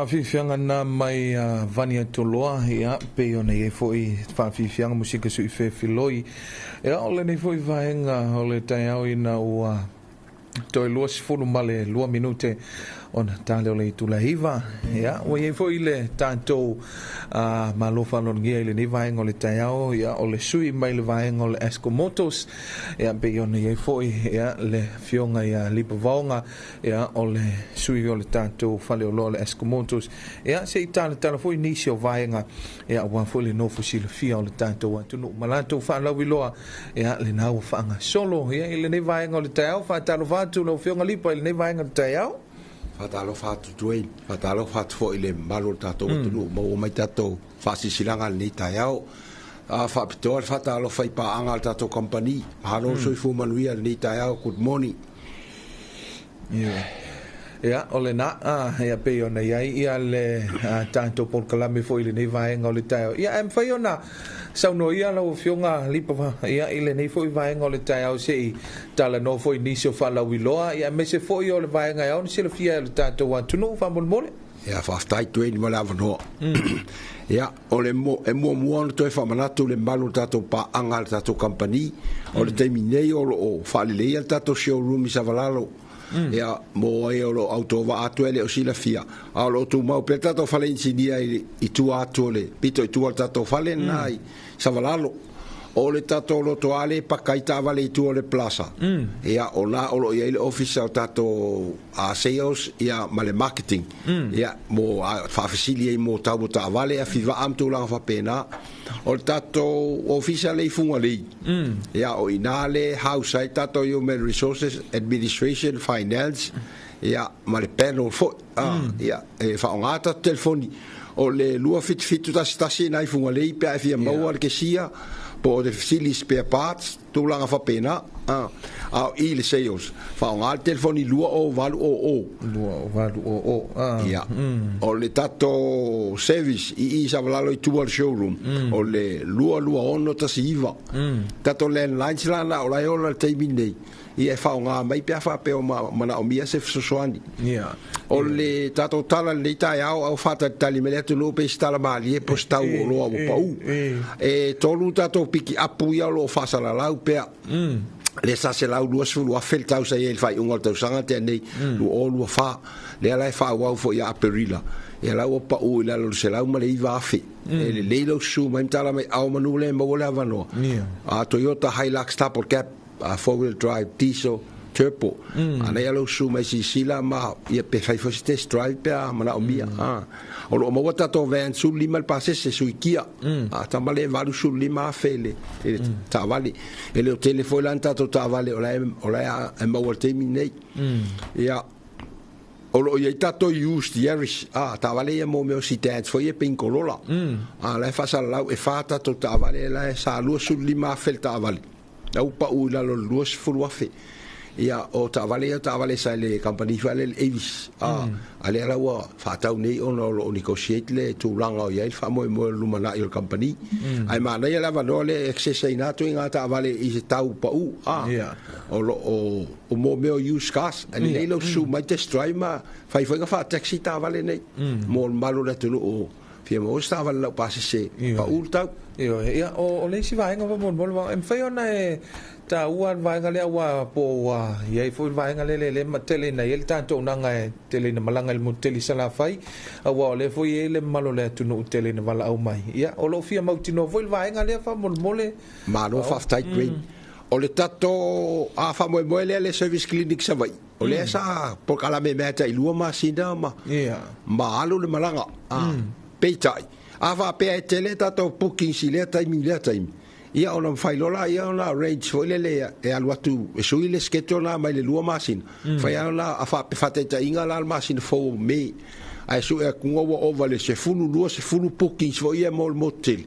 faafiafiaga na mai Vani Toloa, ia pei ona i ai fo'i faafiafiaga musika su'ifefiloi. Ia o lenei fo'i vaega o le taeao ina ua toe 22 minute ona tale o le itula 9. Ia ua iai fo'i le tatou malo faalologia i lenei vaega o le taeao. Ia o le sui mai le vaega o le Esco Motors, ia pei ona iai fo'i ia le afioga ia Lipa Vaoga, ia o le sui o le tatou faleoloa o le Esco Motors. Ia se i talatala fo'i nisi o vaega, ia aua fo'i le nofo silafia o le tatou atunuu ma latou faalauiloa, ia lena ua faagasolo ia i lenei vaega o le taeao. Faatalofa atu lau afioga Lipa i lenei vaega o le taeao. Faatalofa atu Dwayne, faatalofa atu foi i le mamalu o le tatou atunuu maua mai tatou faasilasilaga i lenei taeao. Faapitoa le faatalofa i paaga a le tatou kamupani. Malo le soifua manuia i lenei taeao. Good morning. Ia, o lena, ia pei ona i ai ia le tatou polokalame foi i lenei vaega o le taeao. Ia, ae mafai ona saunoa lau afioga Lipa ia i lenei foi vaega o le taeao se i talanoa foi nisi o faalauiloa, ia aemaise foi o le vaega e ao ona silafia e le tatou atunuu faamolemole. Ia, faafetai Dwayne ma le avanoa. Ia, o le e muamua ona toe faamanatu le mamalu o le tatou paaga a le tatou kamupani. O le taimi nei o loo faaleleia le tatou showroom i Savalalo. Ia, mo ai o loo autovaa atu e le o silafia, a o loo tumau pea le tatou fale inisinia i tua atu o le pito i tua o le tatou fale lena i Savalalo. O le tatou lotoa le paka i taavale i tua o le plaza. Ia, o na o loo i ai le ofisa o tatou sales ia ma le marketing. Ia, mo faafesili ai mo tau o taavale afivaa ma tulaga faapena. O le tatou ofisa le i Fugalei. Ia, o ina le house ai tatou human resources, administration, finance, ia, ma le panel foi. Ia, e faaaoga tatou telefoni. O le 27711 nai Fugalei pe a e fia maua le kesia po o le fesili spare parts, tulaga faapena. A o i le sales, faaaoga le telefoni 20800. 20800. Ia, o le tatou service i Savalalo i tua o le showroom, o le 22619. Tatou landlines la na o la e ola le taimi nei. Ia e faaaoga mai pe a faapea o manaomia se fesoasoani. O le tatou tala lenei taeao au faatalitali mai le atunuu pe se tala malie po o se tau o oloa ua pau. E 3 tatou piki apu ia o loo faasalalau pea. Le sa 120,000 le tau sa i ai i le faaiuga o le tausaga tea nei 2024. Lea la e faaauau foi ia Aperila. Ia la ua pau i lalo o le 109,000. E lelei lau susu mai ma tala mai ao manu le maua le avanoa. Toyota Hilux Double Cab, 4-wheel drive, diesel, turbo. Ana ia lau susu mai silasila ma ia pe fai foi se test drive pe a manaomia. O loo maua tatou van 15 le pasese sui kia. Tama le 85,000 le taavale. E le o tele foi la ni tatou taavale o la e maua le taimi nei. Ia, o loo i ai tatou used Yaris. Taavale ia mo mea o sedans foi e pei Corolla. La e faasalalau e 4 tatou taavale la e sa 25,000 le taavale. Lau pau i lalo o le 20,000. Ia, o taavale ia taavale sa i le company foi le Avis. A lea la ua faatau nei ona o loo negotiate le tulaga o i ai le faamoemoe o le lumanai o le company. Ae manaia le avanoa le access ai na atu i ngā taavale i se tau pau. O loo o mo mea o used cars. Ae lelei lau susu mai test drive ma fai foi nga faataxi taavale nei. Mo le mamalu o le atunuu fia maua se taavale lau pasese pau le tau. Ia, o le isi vaega faamolemole, e mafai ona e taua le vaega lea ua po ua i ai foi le vaega lea le ma tele ina i ai le tatou naga e tele ina malaga i le motu tele i Salafai, aua o lea foi e i ai le mamalu o le atunuu tele ina valaau mai. Ia, o loo fia mautinoa foi le vaega lea faamolemole. Malo faafetai Dwayne. O le tatou faamoemoe lea le service clinic Savaii. O lea sa polokalame mea tai 2 masina ma ma alu le malaga. Peitai, a faapea e tele tatou bookings i lea taimi i lea taimi. Ia ona mafai loa ia ona arrange foi lele e alu atu e sui le schedule na mai le 2 masina. Fai ona a faataitaiga la le masina fou o Me. Ae sue atu ua ova le 12 10 bookings foi ia mo le motu tele.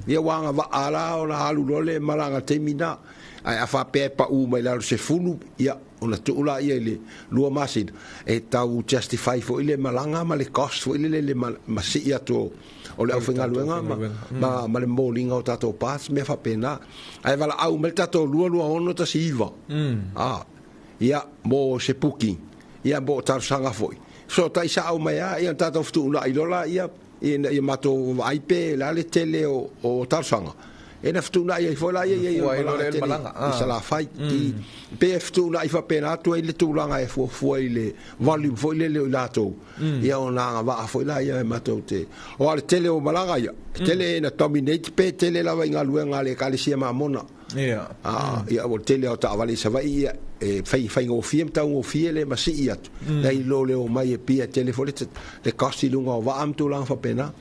Ia ua agavaa la ona alu loa le malaga taimi na. Ae a faapea e pau mai lalo 10, ia ona tuu la ia i le 2 masina. E tau justify foi le malaga ma le cost foi le le masii atu o le aufaigaluega ma le momoliga o tatou parts mea faapena. Ae valaau mai le tatou 22619. Ia mo se booking. Ia mo talosaga foi. Fesootai sa'o mai a ia tatou fetu'una'i loa laia ina ia matou vaai pe le a le tele o talosaga e na fetu'una'i ai foi laia i ai o le malaga tele i Salafai. I pe fetu'una'i faapena atu ai le tulaga e fuafua i le volume foi lele o i latou ia ona agava'a foi laia e matou te o a le tele o malaga ia tele na dominate pe tele lava i galuega a le Ekalesia Mamona. Ia ua tele o taavale i Savaii ia e fai faigofie ma taugofie le masii atu. Nai lo le omai e pia tele foi le cost i luga o vaa ma tulaga faapena.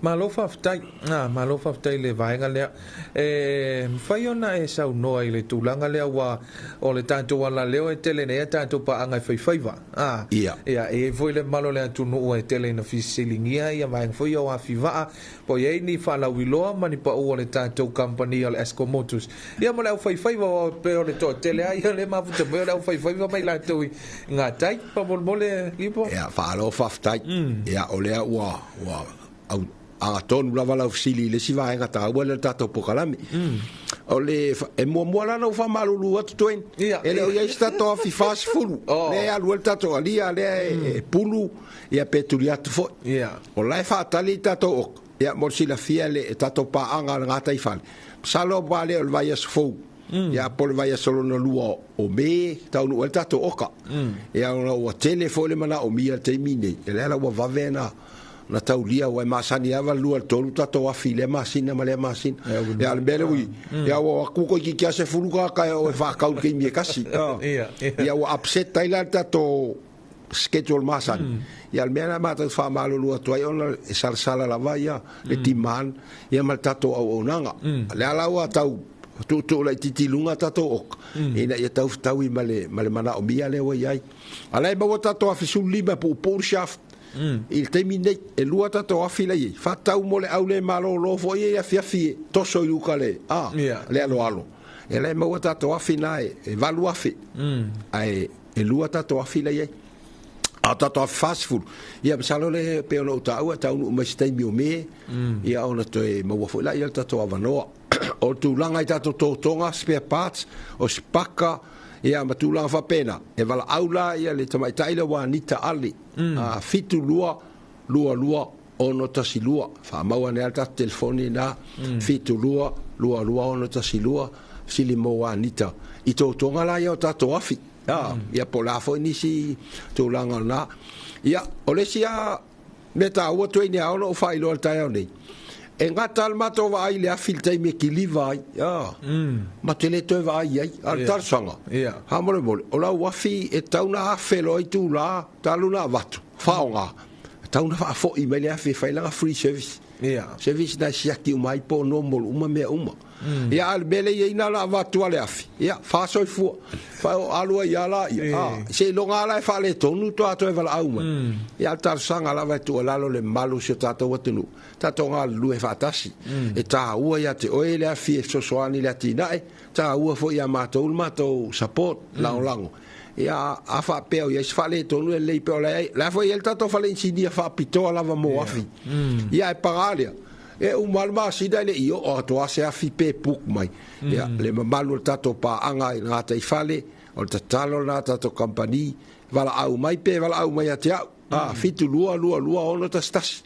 Malo faafetai. Malo faafetai i le vaega lea. E mafai ona e saunoa i le tulaga lea ua o le tatou alaleo e tele nei a tatou paaga e faifaiva. Ia, e i ai foi le mamalu o le atunuu e tele ina fesiligia ia vaega foi ia o afi vaa, po o i ai ni faalauiloa ma ni pau o le tatou kamupani o le Esco Motors. Ia ma le aufaifaiva o pe o le toatele lava ia lea e mafuta mai o le aufaifaiva mai latou i gatai. Faamolemole Lipo. Ia, faalogo faafetai. Ia, o lea ua ua au agatonu lava lau fesili i le isi vaega taua lea o le tatou polokalame. O le e muamua la ona ou faamalulu atu Dwayne, e le o i ai se tatou afi 40 lea e alu ai le tatou alia lea e pulu ia pe tuli atu foi. O la e faatali le tatou oka. Ia mo le silafia le tatou paaga o le gataifale, masalo pa lea o le vaiaso fou. Ia po o le vaiaso lona lua o Me taunuu ai le tatou oka. Ia ona ua tele foi le manaomia i le taimi nei, ia lea la ua vave ona na taulia aua e masani lava le 2 i le 3 tatou afi i lea masina ma lea masina. Ia a o le mea lea ua i ai, ia ua o atu toeitiiti lava 10 tagata e o e faatau i le taimi e tasi. Ia ua upset ai la le tatou schedule masani. Ia o le mea lena matou te faamalulu atu ai ona e salasala lava ia le demand ia ma le tatou auaunaga. O lea la ua tau tuutuu laitiiti i luga tatou oka ina ia tau fetaui ma le ma le manaomia lea ua i ai. A la e maua tatou afi 15 e puupuu le shaft i le taimi nei, e lua tatou afi la i ai, faatatau mo le au le malolo foi ia i afiafi e toso i uka le, a, le aloalo. Ia la e maua tatou afi na e 8,000, ae e lua tatou afi la i ai. A o tatou afi 40, ia masalo le pei ona ou taua e taunuu mai se taimi o Me, ia ona toe maua foi laia le tatou avanoa. O le tulaga i tatou totoga, spare parts, o sipaka, ia ma tulaga faapena, e valaau la ia le tamaitai lea ua Anita Ale, a 72 22 612, faamau ane lava le tatou telefoni lena, 72 22 612, fesili mo Anita i totoga la ia o tatou afi, a, ia po o le a foi nisi tulaga o lena. Ia, o le isi lava mea taua Tuaine ao ona ou faailoa i le taeao nei, e gata le matou vaai i le afi i le taimi e kiliva ai, a, ma te le toe vaai i ai. A o le talosaga, faamolemole, o lau afi e tatau ona afe loa itulā talu ona avatu, faaaoga, e tatau ona faafoi mai le afi e fai lana free service. Service na e siaki uma ai po o normal uma mea uma. Ia, a o le mea lea e i ai na ona avatu lava le afi, ia, faasoifua, alu ai lava laia, a, seiloga lava la e faaletonu faatoa toe valaau mai. Ia, a o le talosaga lava e tuualalo le mamalu o si o tatou atunuu, tatou galulue faatasi. E taua ia te oe le afi e fesoasoani i le atinae, e taua foi ia matou le matou support, lagolago. Ia, a faapea o i ai se faaletonu e lelei pea, o la e foi e i ai le tatou fale inisinia faapitoa lava mo afi. Ia, ae paga lea, e uma lava le masina e le i oo atu lava se afi pe book mai. Ia, le mamalu o le tatou paaga i le gataifale, o le tatalo lena a tatou kamupani, valaau mai pe valaau mai ia te au, a, 7222 611.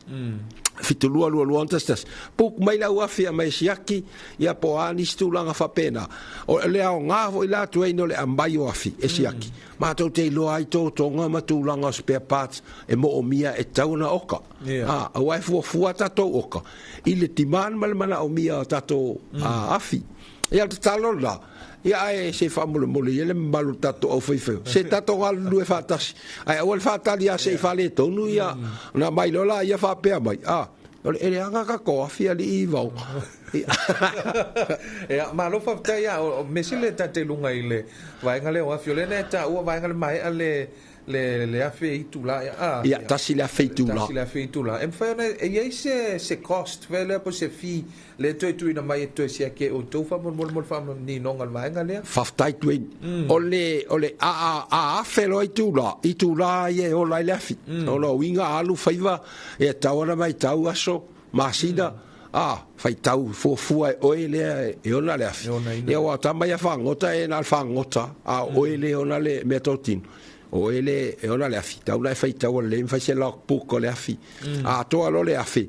7222 611. Book mai le auafi e aumai e siaki, ia po o a nisi tulaga faapena. O le aoga foi la Tuaine o le aumai o afi e siaki, matou te iloa ai totoga ma tulaga o spare parts e moomia e tatau ona oka. A, aua e fuafua tatou oka i le demand ma le manaomia o tatou afi. Ia, o le tatalo lena, ia ae se i faamolemole ia le mamalu o le tatou aufaifaiva, se tatou galulue faatasi, ae aua le faatali lava se i faaletonu ia, ona aumai loa laia faapea mai, a, o le leaga tatou afi alii vao. Ia, malo faafetai. Ia, o mea sili e tate i luga i le vaega lea o afi, o lea na e taua vaega le maea le le afe itula ia a. Ia, tasi le afe itula. Tasi le afe itula. E mafai ona e i ai se cost fea lea po o se fee lea e toe tuuina mai e toe siaki e outou faamolemole mo le faamaninoga o le vaega lea. Faafetai Dwayne. O le o le a a a afe loa itula, itula ia e ola ai le afi. O lona uiga alu faiva e tatau ona matau aso, masina, a, faitau fuafua e oe lea e ona le afi. Ia aua o tama ia fagota e na o le fagota, a o oe lea e ona le meatotino. O e le e ona le afi, tau la e faitau lelei ma fai se logbook o le afi. A atoa loa le afe,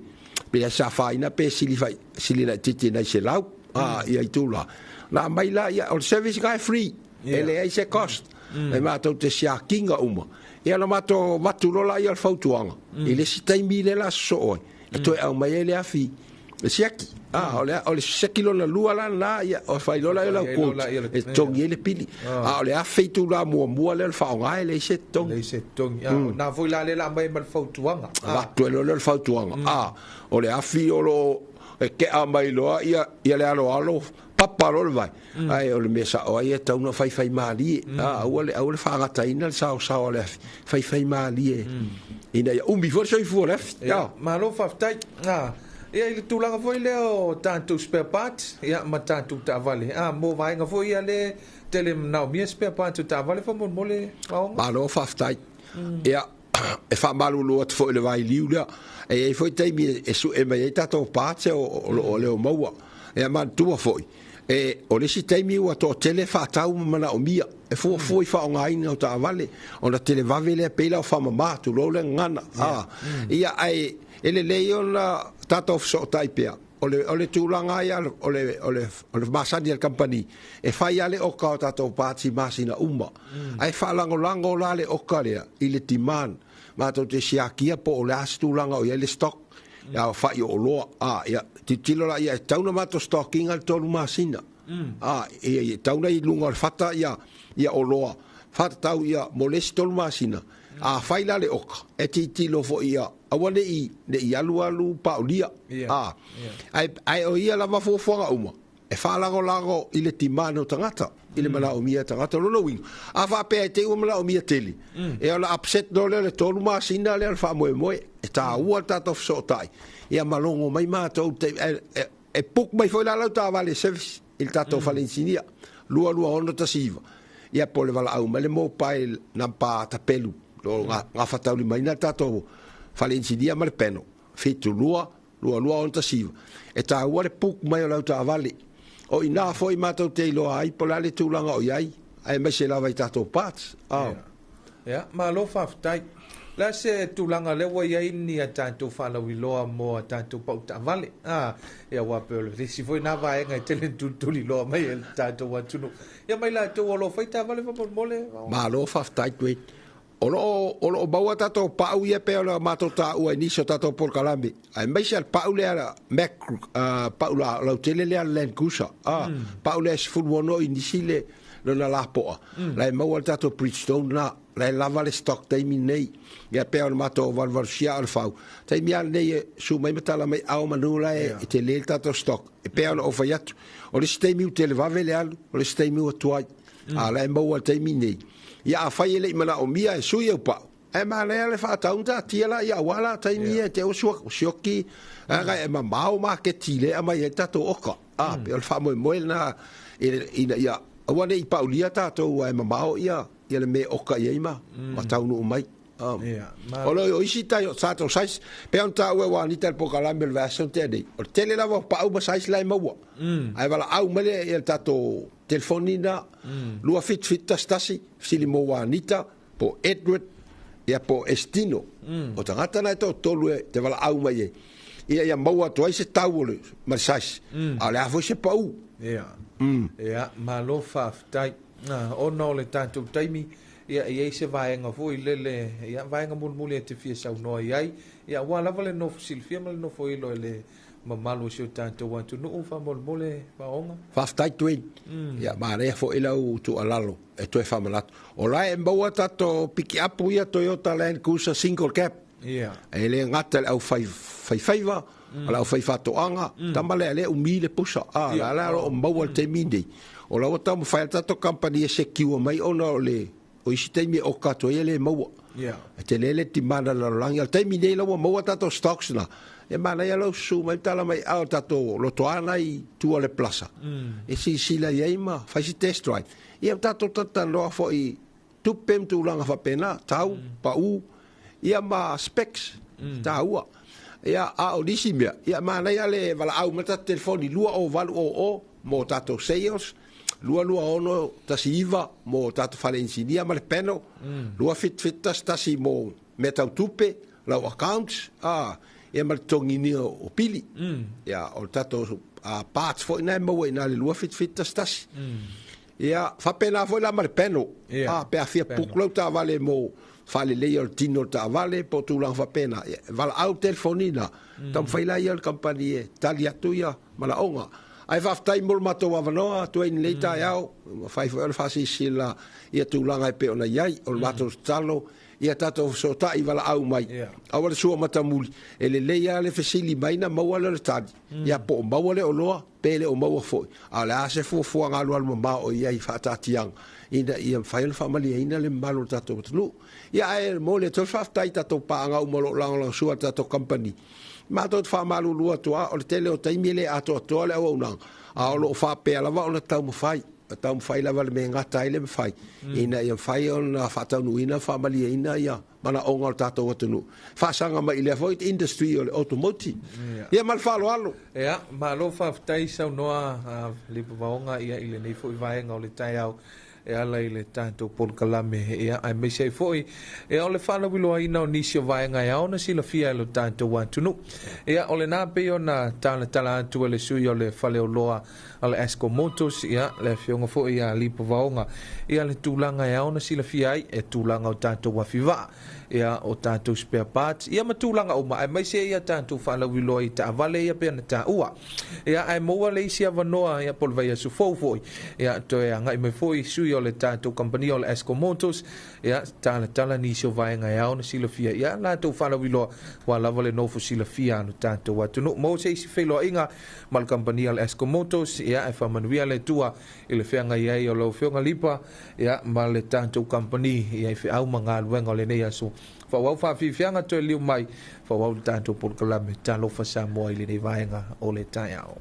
pe sa afaina pe sili fai, sili laitiiti nai 100, a, ia itu la. Na aumai la ia, o le service lena e free, e leai se cost. E matou te siakiga uma. Ia ona matou avatu loa lea o le fautuaga, i le isi taimi lea o le a sosoo ai, e toe aumai ai le afi e siaki. A, o le, o le siaki lona lua la lena, ia, o fai loa lea o lau quote, e totogi ai le pili. A o le afe itula muamua lea o le faaaoga e leai se totogi. Leai se totogi. A, o lena foi la lea o le a aumai ai ma le fautuaga. Avatu ai loa lea o le fautuaga. A, o le afi o lo o e kea mai loa ia, ia le aloalo, papa loa le vai. Ae o le mea sao ai e tatau ona faifaimalie. A, aua le, aua le faagataina le saosao a le afi, faifaimalie ina ia umi foi le soifua o le afi. Ia, malo faafetai. A, ia i le tulaga foi lea o tatou spare parts, ia ma tatou taavale, a, mo vaega foi ia lea tele manaomia spare parts o taavale faamolemole Aoga. Malo faafetai. Ia, e faamalulu atu foi i le vailiu lea, e i ai foi taimi e sue mai ai tatou parts o lo o le o maua. Ia manatua foi, e, o le isi taimi ua toatele faatau ma manaomia, e fuafua i faaaogaina o taavale, ona televave lea pei la o faamama, tulou le gagana. A, ia, ae e lelei ona tatou fesootai pea. O le, o le tulaga ia o le, o le, o le masani a le kamupani, e fai lava le oka o tatou parts i masina uma. Ae faalagolago la le oka lea i le demand. Matou te siakia po o le a se tulaga o i ai le stock, ia o fai o oloa. A, ia, tilotilo la ia, e tatau ona matou stock ina le 3 masina. A, ia, e tatau ona i luga o le fata ia, ia oloa, faatatau ia mo le isi 3 masina. Afai la le oka, e tilotilo foi ia, aua ne i, ne i alualu paolia. A, ae, ae o ia lava fuafuaga uma, e faalagolago i le demand o tagata, i le manaomia e tagata. O lona uiga, a faapea e te i ua manaomia tele, e ona upset loa lea o le 3 masina lea o le faamoemoe, e taua le tatou fesootai, ia ma logo mai matou, e, e book mai foi la lau taavale service i le tatou fale inisinia, 22619, ia po o le valaau mai le mobile number tapelu, o gafataulimaina le tatou fale inisinia ma le panel, 72 2269. E taua le book mai o lau taavale. O i ina foi matou te iloa ai po o le a le tulaga o i ai, aemaise lava i tatou parts. Oh. Ia, malo faafetai. O le a se tulaga lea ua i ai ni a tatou faalauiloa mo a tatou pau taavale? Ah, ia aua pei o le isi foi na vaega e tele na tulituliloa mai e le tatou atunuu. Ia mai latou o lo o fai taavale faamolemole. Malo faafetai Dwayne. O lo o, o lo o maua tatou pau ia pei ona matou taua i nisi o tatou polokalame, aemaise le pau lea Mac, pau la, lautele lea Land Cruiser, pau lea e 16 inisi le, lona lapoa, la e maua le tatou Bridgestone na, la e lava le stock taimi nei, ia pei ona matou valuvalusia o le fau. Taimi lava lenei e su mai ma tala mai ao manu la e, e tele le tatou stock, e pei ona ou fai atu, o le isi taimi ua televave le alu, o le isi taimi ua tuai. A la e maua i le taimi nei. Ia afai e le i manaomia e sui au pau, ae manaia le faatau na taatia la ia aua la taimi ia te o sioki aga e mamao maketi le aumai ai tatou oka. A pei o le faamoemoe lena ina ia aua ne i paulia tatou ae mamao ia ia le mea e oka i ai ma ma taunuu mai. O lo o isi tai o tatou size, pei ona taua e Juanita i le polokalame o le vaiaso na tea nei, o le tele lava o pau ma size la e maua. Ae valaau mai le tatou telefoni na, 27711, fesili mo Juanita, po o Edward, ia po o Estino. O tagata na e toatolu e te valaau mai ai, ia ia maua atu ai se tau o le, ma le size. A o le a foi se pau. Ia. Ia, malo faafetai. Ona o le tatou taimi, ia, e i ai se vaega foi lele, ia, vaega mulimuli e te fia saunoa i ai, ia, aua lava le nofo silafia ma le nofo ilo e le mamalu o si o tatou atunuu, faamolemole Vaoga. Faafetai Dwayne. Ia, manaia foi lau tuualalo e toe faamanatu. O la e maua tatou pikiapu ia Toyota Land Cruiser single cab. Ia. E le gata i le au faifaiva, o le au faifaatoaga, tama lea lea umi le pusa. A, la la o lo o maua i le taimi lenei. O la ua taumafai lava le tatou kamupani e secure mai ona o le o isi taimi e oka atu ai e le maua. E tele le demand a le lalolagi. O le taimi nei la ua maua tatou stocks na, e manaia lou susu mai ma tala mai a o tatou lotoa na i tua o le plaza. E silasila i ai ma fai se test drive. Ia tatou talatalanoa foi i tupe ma tulaga faapena, tau, pau, ia ma specs, taua. Ia, a o nisi mea, ia manaia le valaau mai le tatou telefoni 20800 mo tatou sales, 22 6 19 mo tatou fale inisinia ma le panel. 2 7 7 1 1 mo mea tau tupe, lau accounts, ia ma le totoginia o pili. Ia, o le tatou parts foi na e maua i na le 2 7 7 1 1. Ia, faapena foi la ma le panel. Pe a fia puku lau taavale mo faaleleia o le tino o le taavale po o tulaga faapena. Ia, valaau telefoni na, taumafai la ia o le kamupani e tali atu ia malaoga. Ae faafetai mo le matou avanoa atu ai lenei taeao, mafai foi o le faasilasila ia tulaga e pei ona i ai. O le matou tatalo, ia tatou fesootai valaau mai. Aua le sua matamuli, e lelei lava le fesili mai na maua lea o le tali. Ia po o maua le oloa, pe le o maua foi. A o le a se fuafuaga alualu mamao o i ai faataatiaga, ina ia mafai ona faamalieina le mamalu o le tatou atunuu. Ia ae mo le toe faafetai i tatou paaga uma o lo o lagolagosua le tatou company. Matou te faamalulu atu lava, o le tele o taimi e le atoatoa le auaunaga, a o lo o faapea lava ona taumafai. Taumafai lava le mea e gata ai le mafai, ina ia mafai ona faataunuuina faamalieina ia manaoga o le tatou atunuu. Faasaga mai i lea foi industry o le automotive. Ia ma le faaaloalo. Ia, malo faafetai saunoa Lipa Vaoga ia i lenei foi vaega o le taeao e ala i le tatou polokalame ia aemaise ai foi ia o le faalauiloaina o nisi o vaega e ao ona silafia e lo tatou atunuu. Ia o lena pei ona talatala atu e le sui o le faleoloa o le Asco Motors ia le afioga foi ia Lipa Vaoga ia le tulaga e ao ona silafia ai e tulaga o tatou afivaa ia o tatou spare parts ia ma tulaga uma aemaise ia tatou faalauiloa i taavale ia pei ona taua. Ia ae maua le isi avanoa ia po o le vaiaso fou foi ia toe agai mai foi sui o le tatou kamupani o le Asco Motors ia talatala nisi o vaega e ao ona silafia ia latou faalauiloa ua lava le nofo silafia a lo tatou atunuu. Mo se isi feiloaiga ma le kamupani o le Asco Motors ia e faamanuia le Atua i le feagai ai o lau afioga Lipa ia ma le tatou kamupani ia i feau ma galuega o lenei aso. Faaauau faafiafiaga toe liu mai faaauau le tatou polokalame Talofa Samoa i lenei vaega o le taeao.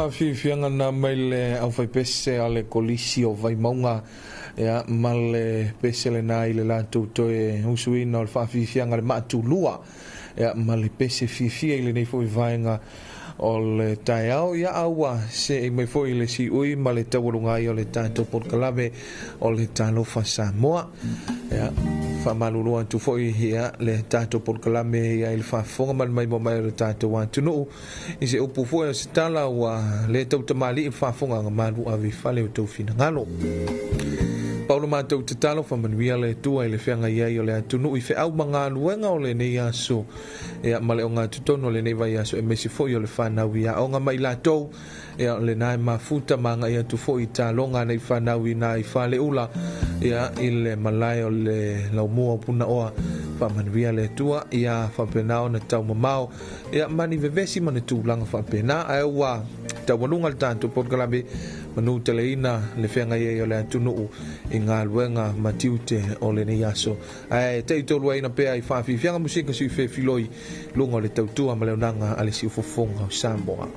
Faafiafiaga na mai le aufaipese a le Kolisi o Vaimauga, ia, ma le pese lenā i le latou toe usuina o le faafiafiaga le maatulua, ia, ma le pese fiafia i lenei foi vaega o le taeao. Ia aua se i mai foi le siui ma le taualuga ai o le tatou polokalame o le Talofa Samoa. Ia faamalulu atu foi ia le tatou polokalame ia i le faafofoga ma le maimoa mai o le tatou atunuu i se upu foi o se tala ua le tautamali'i le faafofoga malu ave i fale o tou finagalo. Paulo matou tatalo faamanuia le Atua i le feagai ai o le atunuu i feau ma galuega o lenei aso, ia ma le ogatotonu o lenei vaiaso, aemaise foi o le fanau i aoga ma i latou, ia lena e mafuta ma agai atu foi i taloga nei fanau i nai faleula, ia i le malae o le laumua o Punaoa. Faamanuia le Atua ia faapena ona taumamao, ia ma ni vevesi ma ni tulaga faapena, ae ua taualuga le tatou polokalame manu teleina le feagai ai o le atunuu i galuega ma tiute o lenei aso, ae taitoluaina pea i faafiafiaga musika sui fefiloi luga o le tautua ma le onaga a le siufofoga o Samoa.